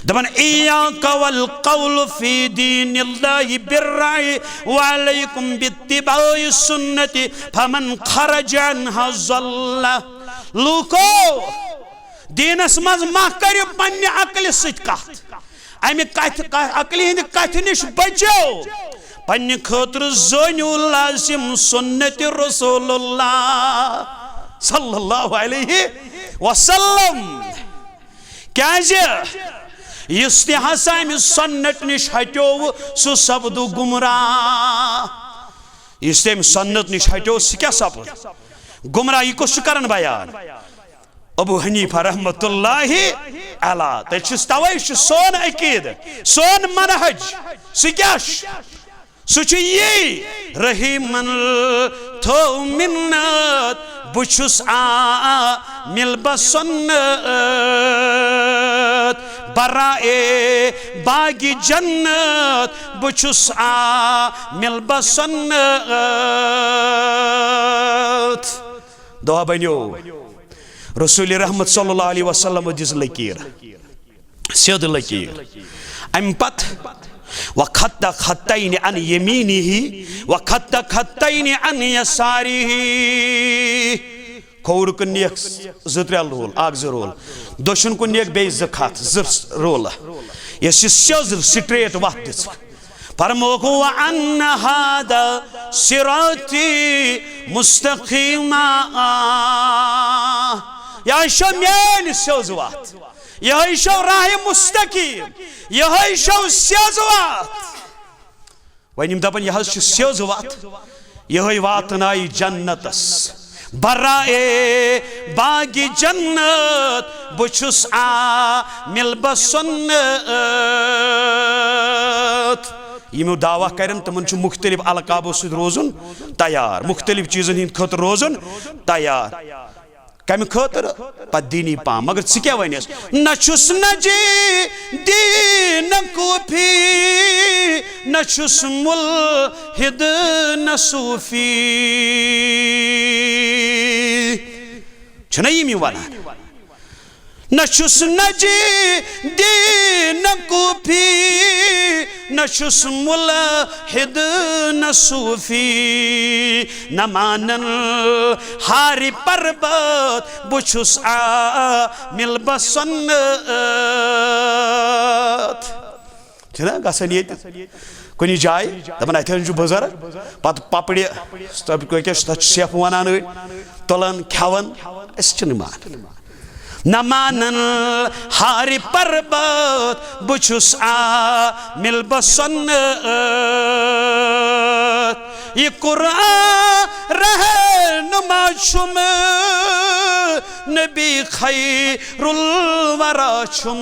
دپان، ایاک والقول فی دین اللہ بالرأی وعلیکم باتباع السنت فمن خرج عنہا ضل۔ لوکو، دینس منٛز مہ کٔرِو پننہِ عقلہِ سۭتۍ کتھ، امہِ کتھِ، عقلہِ ہٕنٛدِ کتھِ نِش بٔچِو۔ پننہِ خٲطرٕ زٲنِو لازم سنت رسول اللہ صلی اللہ علیہ وسلم۔ کیازِ یُس تہِ ہسا امہِ سنت نِش ہٹیو، سُہ سپدو گمراہ۔ یُس تہِ امہِ سنت نِش ہٹیو، سُہ کیٛاہ سپُد؟ گمراہ۔ یہِ کُس چھُ کران بیان؟ ابو حنیفہ رحمۃ اللہ علیہ۔ تہٕ چھُس، توے چھُ سون عقیدٕ، سون منہج، سُہ کیٛاہ چھُ؟ سُہ چھُ یی، رحیمن تھٲو مِنت، بہٕ چھُس عامل بسنت، برائے باغ جنت، بہٕ چھُس عامل بسنت۔ دۄہ بنیو۔ رسول رحمت صلی اللہ علیہ وسلم دِژ لکیر، سیوٚد لکیر۔ امہِ پتہٕ، وخط خطین عن یمینہ وخط خطین عن یسارہ۔ کھووُر کُن نیکھ زٕ ترٛےٚ رول، اکھ زٕ رول۔ دٔچھُن کُن نیکھ بیٚیہِ زٕ خط، زٕ رول۔ یۄس یہِ سیوٚد سٹریٹ وتھ دِژ۔ فرمووُکھ، وَأَنَّ هَذَا صِرَاطِي مُسْتَقِيمًا۔ یہِ چھو میٲنۍ سیوٚز وَتھ، یِہوٚے چھو راہِ مستقیم، یِہوٚے چھو سیوٚز وَتھ۔ وۄنۍ یِم دَپَن، یہِ حظ چھِ سیوٚز وَتھ، یِہوٚے واتنایہِ جنتس۔ برائے باغ جنت، بہٕ چھُس عامل بسنت۔ یِمو دعویٰ کرن، تِمن چھُ مختلف القابو سۭتۍ روزُن تیار، مختلف چیٖزن ہٕنٛدِ خٲطرٕ روزُن تیار۔ کمہِ خٲطرٕ؟ پتہٕ دینی پام۔ مگر ژٕ کیٛاہ ونس؟ نہ چھُس نجی دین کوفی، نہ چھُس ملحد نہ صوفی۔ چھُنہ یِم یہِ ونان؟ نہ چھُس نجی دین کوفی، نہ چھُس ملحد نہ صوفی، نہ مانن ہارِ پربت، بہٕ چھُس عامل بسنت۔ چھِنہ گژھان ییٚتہِ کُنہِ جایہِ، دَپان، "اَتہِ حظ چھُ بُزرگ"، پَتہٕ پَپڑِ، تَتھ کیٛاہ چھِ، تَتھ چھِ سیفہٕ وَنان أڑۍ، تُلان، کھٮ۪وان۔ أسۍ چھِنہٕ مانان۔ نہ مانن ہارِ پربت، بہٕ چھُس عامل بسنت۔ یہِ قرآن رہنما چھُم، نبی خیر الورا چھُم۔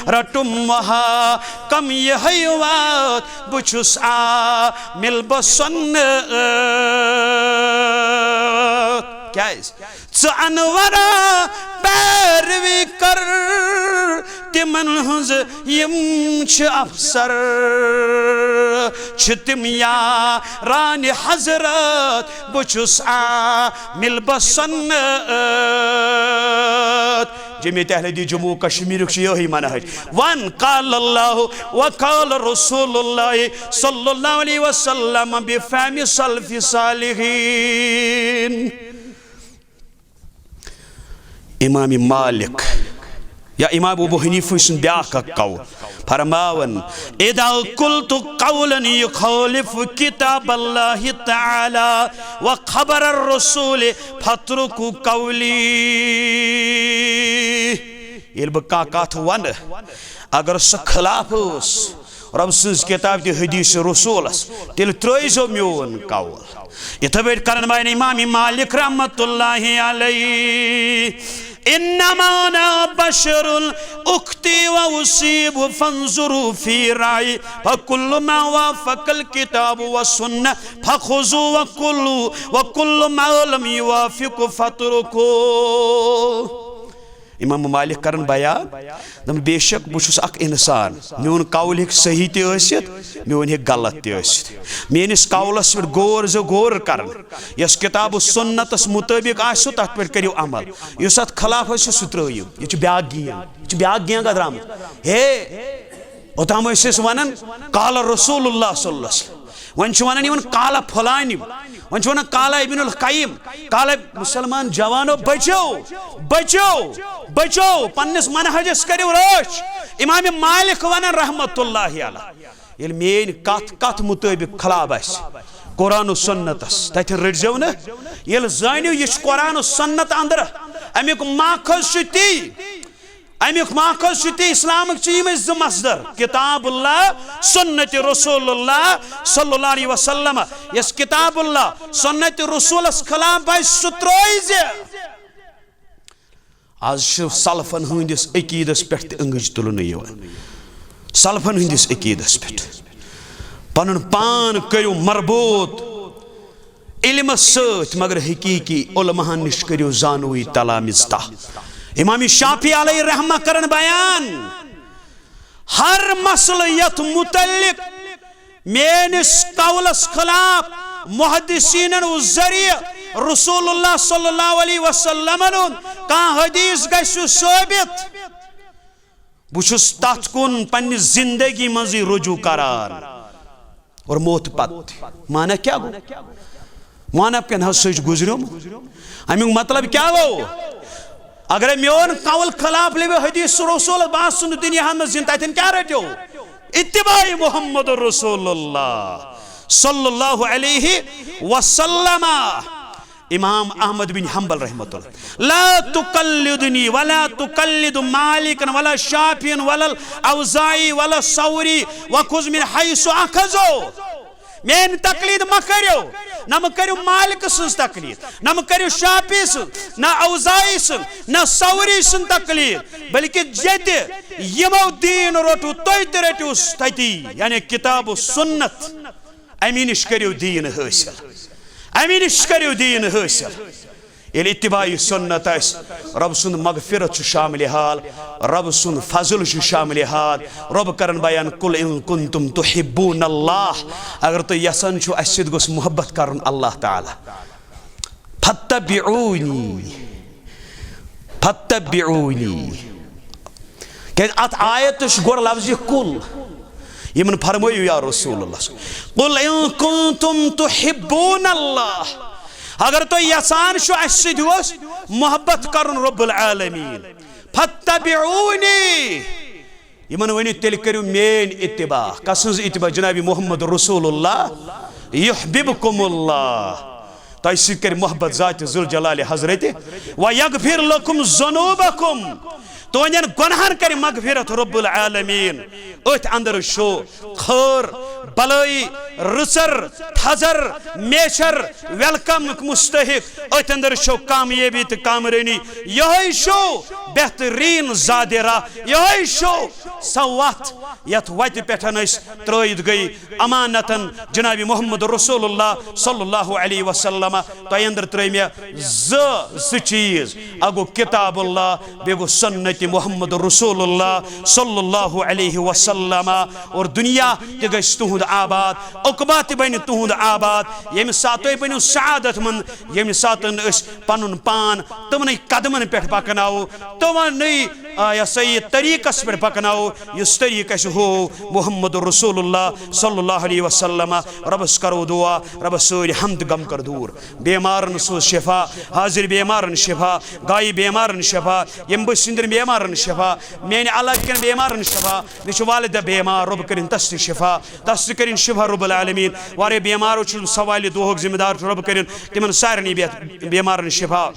رٹُم محکم یِہوٚے وَتھ، بہٕ چھُس عامل بسنت۔ کیٛازِ؟ ژٕ انورا پیروی کر تِمن ہٕنٛز، یِم چھِ افسر، چھِ تِم یاران حضرت، بہٕ چھُس عامل بسنت۔ جمعیت اہل حدیث جموں کشمیرُک چھُ یِہوٚے منہج۔ وَن قال اللہ وقال رسول اللہ صلی اللہ علیہ وسلم بفہم سلف صالحین۔ امام مالک یا امام ابو حنیفہ سُنٛد بیٛاکھ اکھ قول فرماوان، "اذا قلت قولا يخالف كتاب الله تعالى وخبر الرسول فاتركوا قولي"۔ ییٚلہِ بہٕ کانٛہہ کتھ ونہٕ، اگر سۄ خلاف ٲس رۄب سٕنٛز کِتاب تہٕ حدیث رسولس، تیٚلہِ ترٲوزیو میون قول۔ یِتھے پٲٹھۍ کرن وۄنۍ امام مالک رحمت اللہ علیہ، "انما انا بشر اخطئ واصیب فانظروا فی رأیی، فکل ما وافق الکتاب والسنہ فخذوا وکل، وکل ما لم یوافق فاترکوا۔" امام مالک کرن بیان، دپان، "بے شک بہٕ چھُس اکھ انسان، میون قول ہیٚکہِ صحیح تہِ ٲسِتھ، میون ہیٚکہِ غلط تہِ ٲسِتھ۔ میٲنِس قولس پٮ۪ٹھ غور زِ غور کرن، یۄس کتاب و سنتس مطٲبق آسہِ، تتھ پٮ۪ٹھ کٔرِو عمل۔ یُس اتھ خلاف آسہِ، سُہ ترٲیِو۔" یہِ چھُ بیٛاکھ گیم، یہِ چھُ بیٛاکھ گینگ اتھ درامٕژ۔ ہے، اوٚتام ٲسۍ أسۍ ونان، "قال رسول اللہ صلی اللہ علیہ وسلم"۔ وۄنۍ چھِ ونان یِمن قال فلانی، وۄنۍ چھِ ونان قال ابن القیم، قال۔ مسلمان جوانو، بچو، بچو، بچو، پننِس منہجس کٔرِو رٲچھ۔ امام مالک ونان رحمت اللہ علیہ، ییٚلہِ میٲنۍ کتھ کتھ مطٲبق خلاف آسہِ قرآن و سنتس، تتہِ رٔٹزیو نہٕ۔ ییٚلہِ زٲنِو یہِ چھُ قرآن و سنت اندرٕ، امیُک ماخذ چھُ تی۔ امیُک ماخذ چھُ تی، اسلامٕکۍ چھِ یِمے زٕ مصدر، کتاب اللہ، سنت رسول اللہ صلی اللہ علیہ وسلم۔ یۄس کتاب اللہ، سنت رسولس خلاف آسہِ، سُہ ترٲوزِ۔ از چھِ سلفن ہٕنٛدِس عقیدس پٮ۪ٹھ تہِ أنٛگٕج تُلنہٕ یِوان، سلفن ہٕنٛدِس عقیدس پٮ۪ٹھ۔ پنُن پان کٔرِو مربوط علمس سۭتۍ، مگر حقیقی علماہن نِش کٔرِو زانوٕے تلامذتہ۔ امام شافعی علیہ رحمہ کرن بیان، ہر مسئلہٕ یتھ متعلق میٲنِس قولس خلاف محدثینن و ذریعہ رسول اللہ صلی اللہ علیہ وسلمن ہُنٛد کانٛہہ حدیث گژھِ ثٲبت، بہٕ چھُس تتھ کُن پننہِ زندگی منٛزٕے رجوع کران۔ اور موت پتہٕ تہِ۔ معنی کیٛاہ گوٚو؟ معنی کَمہِ حظ سۭتۍ چھُ گُزریومُت؟ اَمیُک مطلب کیٛاہ گوٚو؟ اگرے میون قول خلاف لبہِ حدیث رسول، بہٕ آسہٕ نہٕ دُنیاہس منٛز زِندٕ، تتٮ۪ن کیٛاہ رٔٹِو؟ اتباع محمد رسول اللہ صلی اللہ علیہ وسلم۔ امام احمد بن حنبل رحمۃ اللہ، "لا تقلدنی ولا تقلد مالکا ولا شافعی ولا الاوزاعی ولا ثوری وخذ من حیث اخذوا۔" میٲنۍ تقلید مہ کٔرِو، نہ مہ کٔرِو مالک سٕنٛز تقلید، نہ مہ کٔرِو شافعی سٕنٛز، نہ اوزاعی سٕنٛز، نہ ثوری سٕنٛز تقلید، بلکہ ییٚتہِ یِمو دیٖن روٚٹوٕ، تُہۍ تہِ رٔٹِو تٔتی، یعنی کتاب و سنت۔ امی نِش کٔرِو دیٖن حٲصِل، امی نِش کٔرِو دیٖن حٲصِل۔ ییٚلہِ اتباع سنت آسہِ، رۄب سُنٛد مغفرت چھُ شاملِ حال، رۄب سُنٛد فضل چھُ شاملِ حال۔ رۄب کرن بیان، "قل ان کنتم تحبون اللہ"، اگر تُہۍ یژھان چھِو اَسہِ سۭتۍ گوٚژھ محبت کرُن اللہ تعالیٰ، "فاتبعونی"، "فاتبعونی"۔ کیازِ اتھ آیتس چھُ گۄڈٕ لفظ قل، یِمن فرمٲیِو یا رسول اللہ، "قل ان کنتم تحبون اللہ"، اگر تُہۍ یژھان چھِو اَسہِ سۭتۍ اوس محبت کرُن رب العالمین، "فاتبعونی"، یِمن ؤنِو، تیٚلہِ کٔرِو میٲنۍ اتباع۔ کس ہٕنٛز اتباع؟ جناب محمد رسول اللہ۔ یحببکم اللہ، تۄہہِ سۭتۍ کرِ محبت ذات ذوالجلال حضرت۔ ویغفر لکم ذنوبکم، تُہنٛدٮ۪ن گۄناہن کرِ مغفرت رب العالمین۔ أتھۍ اندر چھُ خٲر، بلٲیی، رٕژر، تھزر، میچھر، ویلکمُک مستحق۔ أتھۍ اندر چھُ کامیٲبی تہٕ کامرٲنی۔ یِہوٚے چھُ بہتریٖن زادِ راہ، یِہوٚے چھُ سۄ وتھ یتھ وتہِ پٮ۪ٹھ أسۍ ترٲوِتھ گٔے امانتن جناب محمد رسول اللہ صلی اللہ علیہ وسلم۔ تۄہہِ اندر ترٲے مےٚ زٕ، زٕ چیٖز، اکھ گوٚو کتاب اللہ، بیٚیہِ گوٚو سنت محمد رسول اللہ صلی اللہ علیہ وسلم۔ اور دنیا تہِ گژھِ تُہُنٛد آباد، عقبہ تہِ بنہِ تُہُنٛد آباد۔ ییٚمہِ ساتہٕ تُہۍ بٔنِو سعادت مند، ییٚمہِ ساتہٕ أسۍ پنُن پان تِمنٕے قدمن پٮ۪ٹھ پکناوو، تِمنٕے، آ، یہِ ہسا یہِ طریٖقس پٮ۪ٹھ پکناوو، یُس طریٖقہٕ اَسہِ ہوو محمد رسول اللہ صلی اللہ علیہ وسلم۔ رۄبس کرو دعا، رۄبس سٲری ہم تہٕ غم کر دوٗر۔ بیمارن سوز شفا، حاضر بیمارن شفا، غایب بیمارن شفا، ییٚمہِ بٔسۍ ہٕنٛدٮ۪ن بیمارن شفا، میانہِ علاقہٕ کٮ۪ن بیمارن شفا۔ مےٚ چھُ والدہ بیمار، رۄب کٔرِن تس تہِ شفا، تس تہِ کٔرِن شفا رب العالمین۔ واریاہ بیمارو چھُس بہٕ سوالہِ دُعاہُک ذمہٕ دار، رۄب کٔرِن تِمن سارنٕے بے-، بیمارن شفا۔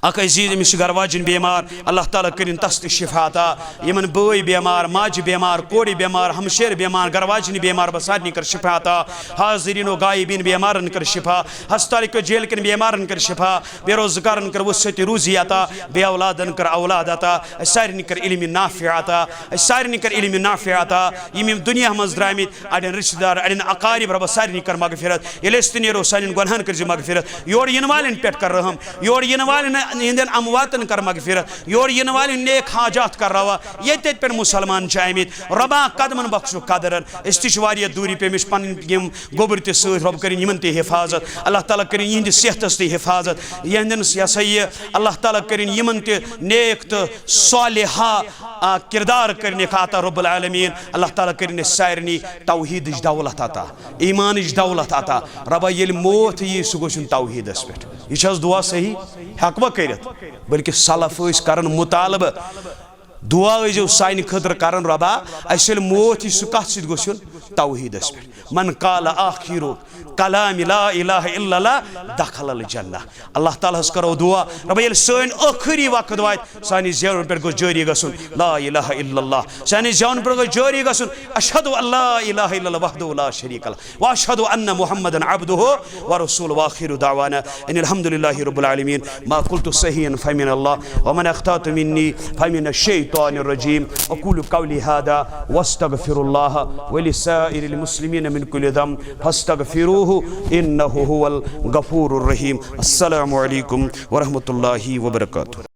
اکھ عزیز، أمِس چھِ گرٕ واجِنۍ بیمار، اللہ تعالیٰ کٔرِن تس تہِ شفا عطا۔ یِمن بٲے بیمار، ماجہِ بیمار، کورِ بیمار، ہمشیر بیمار، گرٕ واجنہِ بیمار، بس سارنٕے کر شفا عطا۔ حاضرین و غائبین بیمارن کر شفا، ہسپتال کیو جیل کٮ۪ن بیمارن کر شفا، بے روزگارن کر وسعت روزی عطا، بے اولادن کر اولاد عطا، اسہِ سارنٕے کر علم نافع عطا، اسہِ سارنٕے کر علم نافع عطا۔ یِم یِم دنیا منٛز درٛامٕتۍ، اڑٮ۪ن رشتہٕ دار، اڑٮ۪ن اقارب، رۄبہ سارنٕے کر مغفرت۔ ییٚلہِ أسۍ تہِ نیرو، سانٮ۪ن گۄنہن کٔرزِ مغفرت۔ یور یِنہٕ والٮ۪ن پٮ۪ٹھ کر رحم، یور یِنہٕ والٮ۪ن ہٕنٛدٮ۪ن امواتن کر مغفرت، یور یِنہٕ والٮ۪ن نیک حاجات کر روا۔ ییٚتہِ ییٚتہِ پٮ۪ٹھ مسلمان چھِ آمٕتۍ، رۄبا قدمن بخشُکھ قدرن۔ أسۍ تہِ چھِ واریاہ دوٗرِ پیٚمٕتۍ، پنٕنۍ یِم گوٚبٕرۍ تہِ سۭتۍ، رۄب کٔرِن یِمن تہِ حفاظت، اللہ تعالیٰ کٔرِن یِہنٛدِ صحتس تہِ حفاظت، یِہنٛدٮ۪ن، یہِ ہسا یہِ، اللہ تعالیٰ کٔرِن یِمن تہِ نیک تہٕ صالحہ، آ، کردار کٔرِنکھ عطا رب العالمین۔ اللہ تعالیٰ کٔرِن اَسہِ سارنٕے توحیدٕچ دولت عطا، ایمانٕچ دولت عطا۔ رۄبا، ییٚلہِ موت یی، سُہ گوٚژھُن توحیدس پٮ۪ٹھ۔ یہِ چھا حظ دعا صحیح؟ ہٮ۪کوا کٔرِتھ؟ بلکہِ سلف ٲسۍ کران مطالبہٕ، دعا ٲسۍزیو سانہِ خٲطرٕ کران، رۄبا، اَسہِ ییٚلہِ موت یی، سُہ کتھ سۭتۍ گوٚژھُن؟ توحیدس پٮ۪ٹھ۔ من قال آخر کلام لا الہ الا اللہ دخل الجنہ۔ اللہ تعالیٰ ہس کرو دعا، رۄبا، ییٚلہِ سٲنۍ ٲخری وقت واتہِ، سانہِ زیون پٮ۪ٹھ گوٚژھ جٲری گژھُن لا الہ الا اللہ، سانہِ زیون پٮ۪ٹھ گوٚژھ جٲری گژھُن اشہد ان لا الہ الا اللہ وحدہ لا شریک لہ واشہد ان محمدا عبدہ ورسولہ۔ واخر دعوانا ان الحمد للہ رب العالمین۔ ما قلت صحیحا فمن اللہ ومن اخطأت منی فمن الشیطان الرجیم۔ اقول قولی هذا واستغفر اللہ ولسائر المسلمین من کل ذنب فاستغفروہ انہ هو الغفور الرحیم۔ السلام علیکم ورحمۃ اللہ وبرکاتہ۔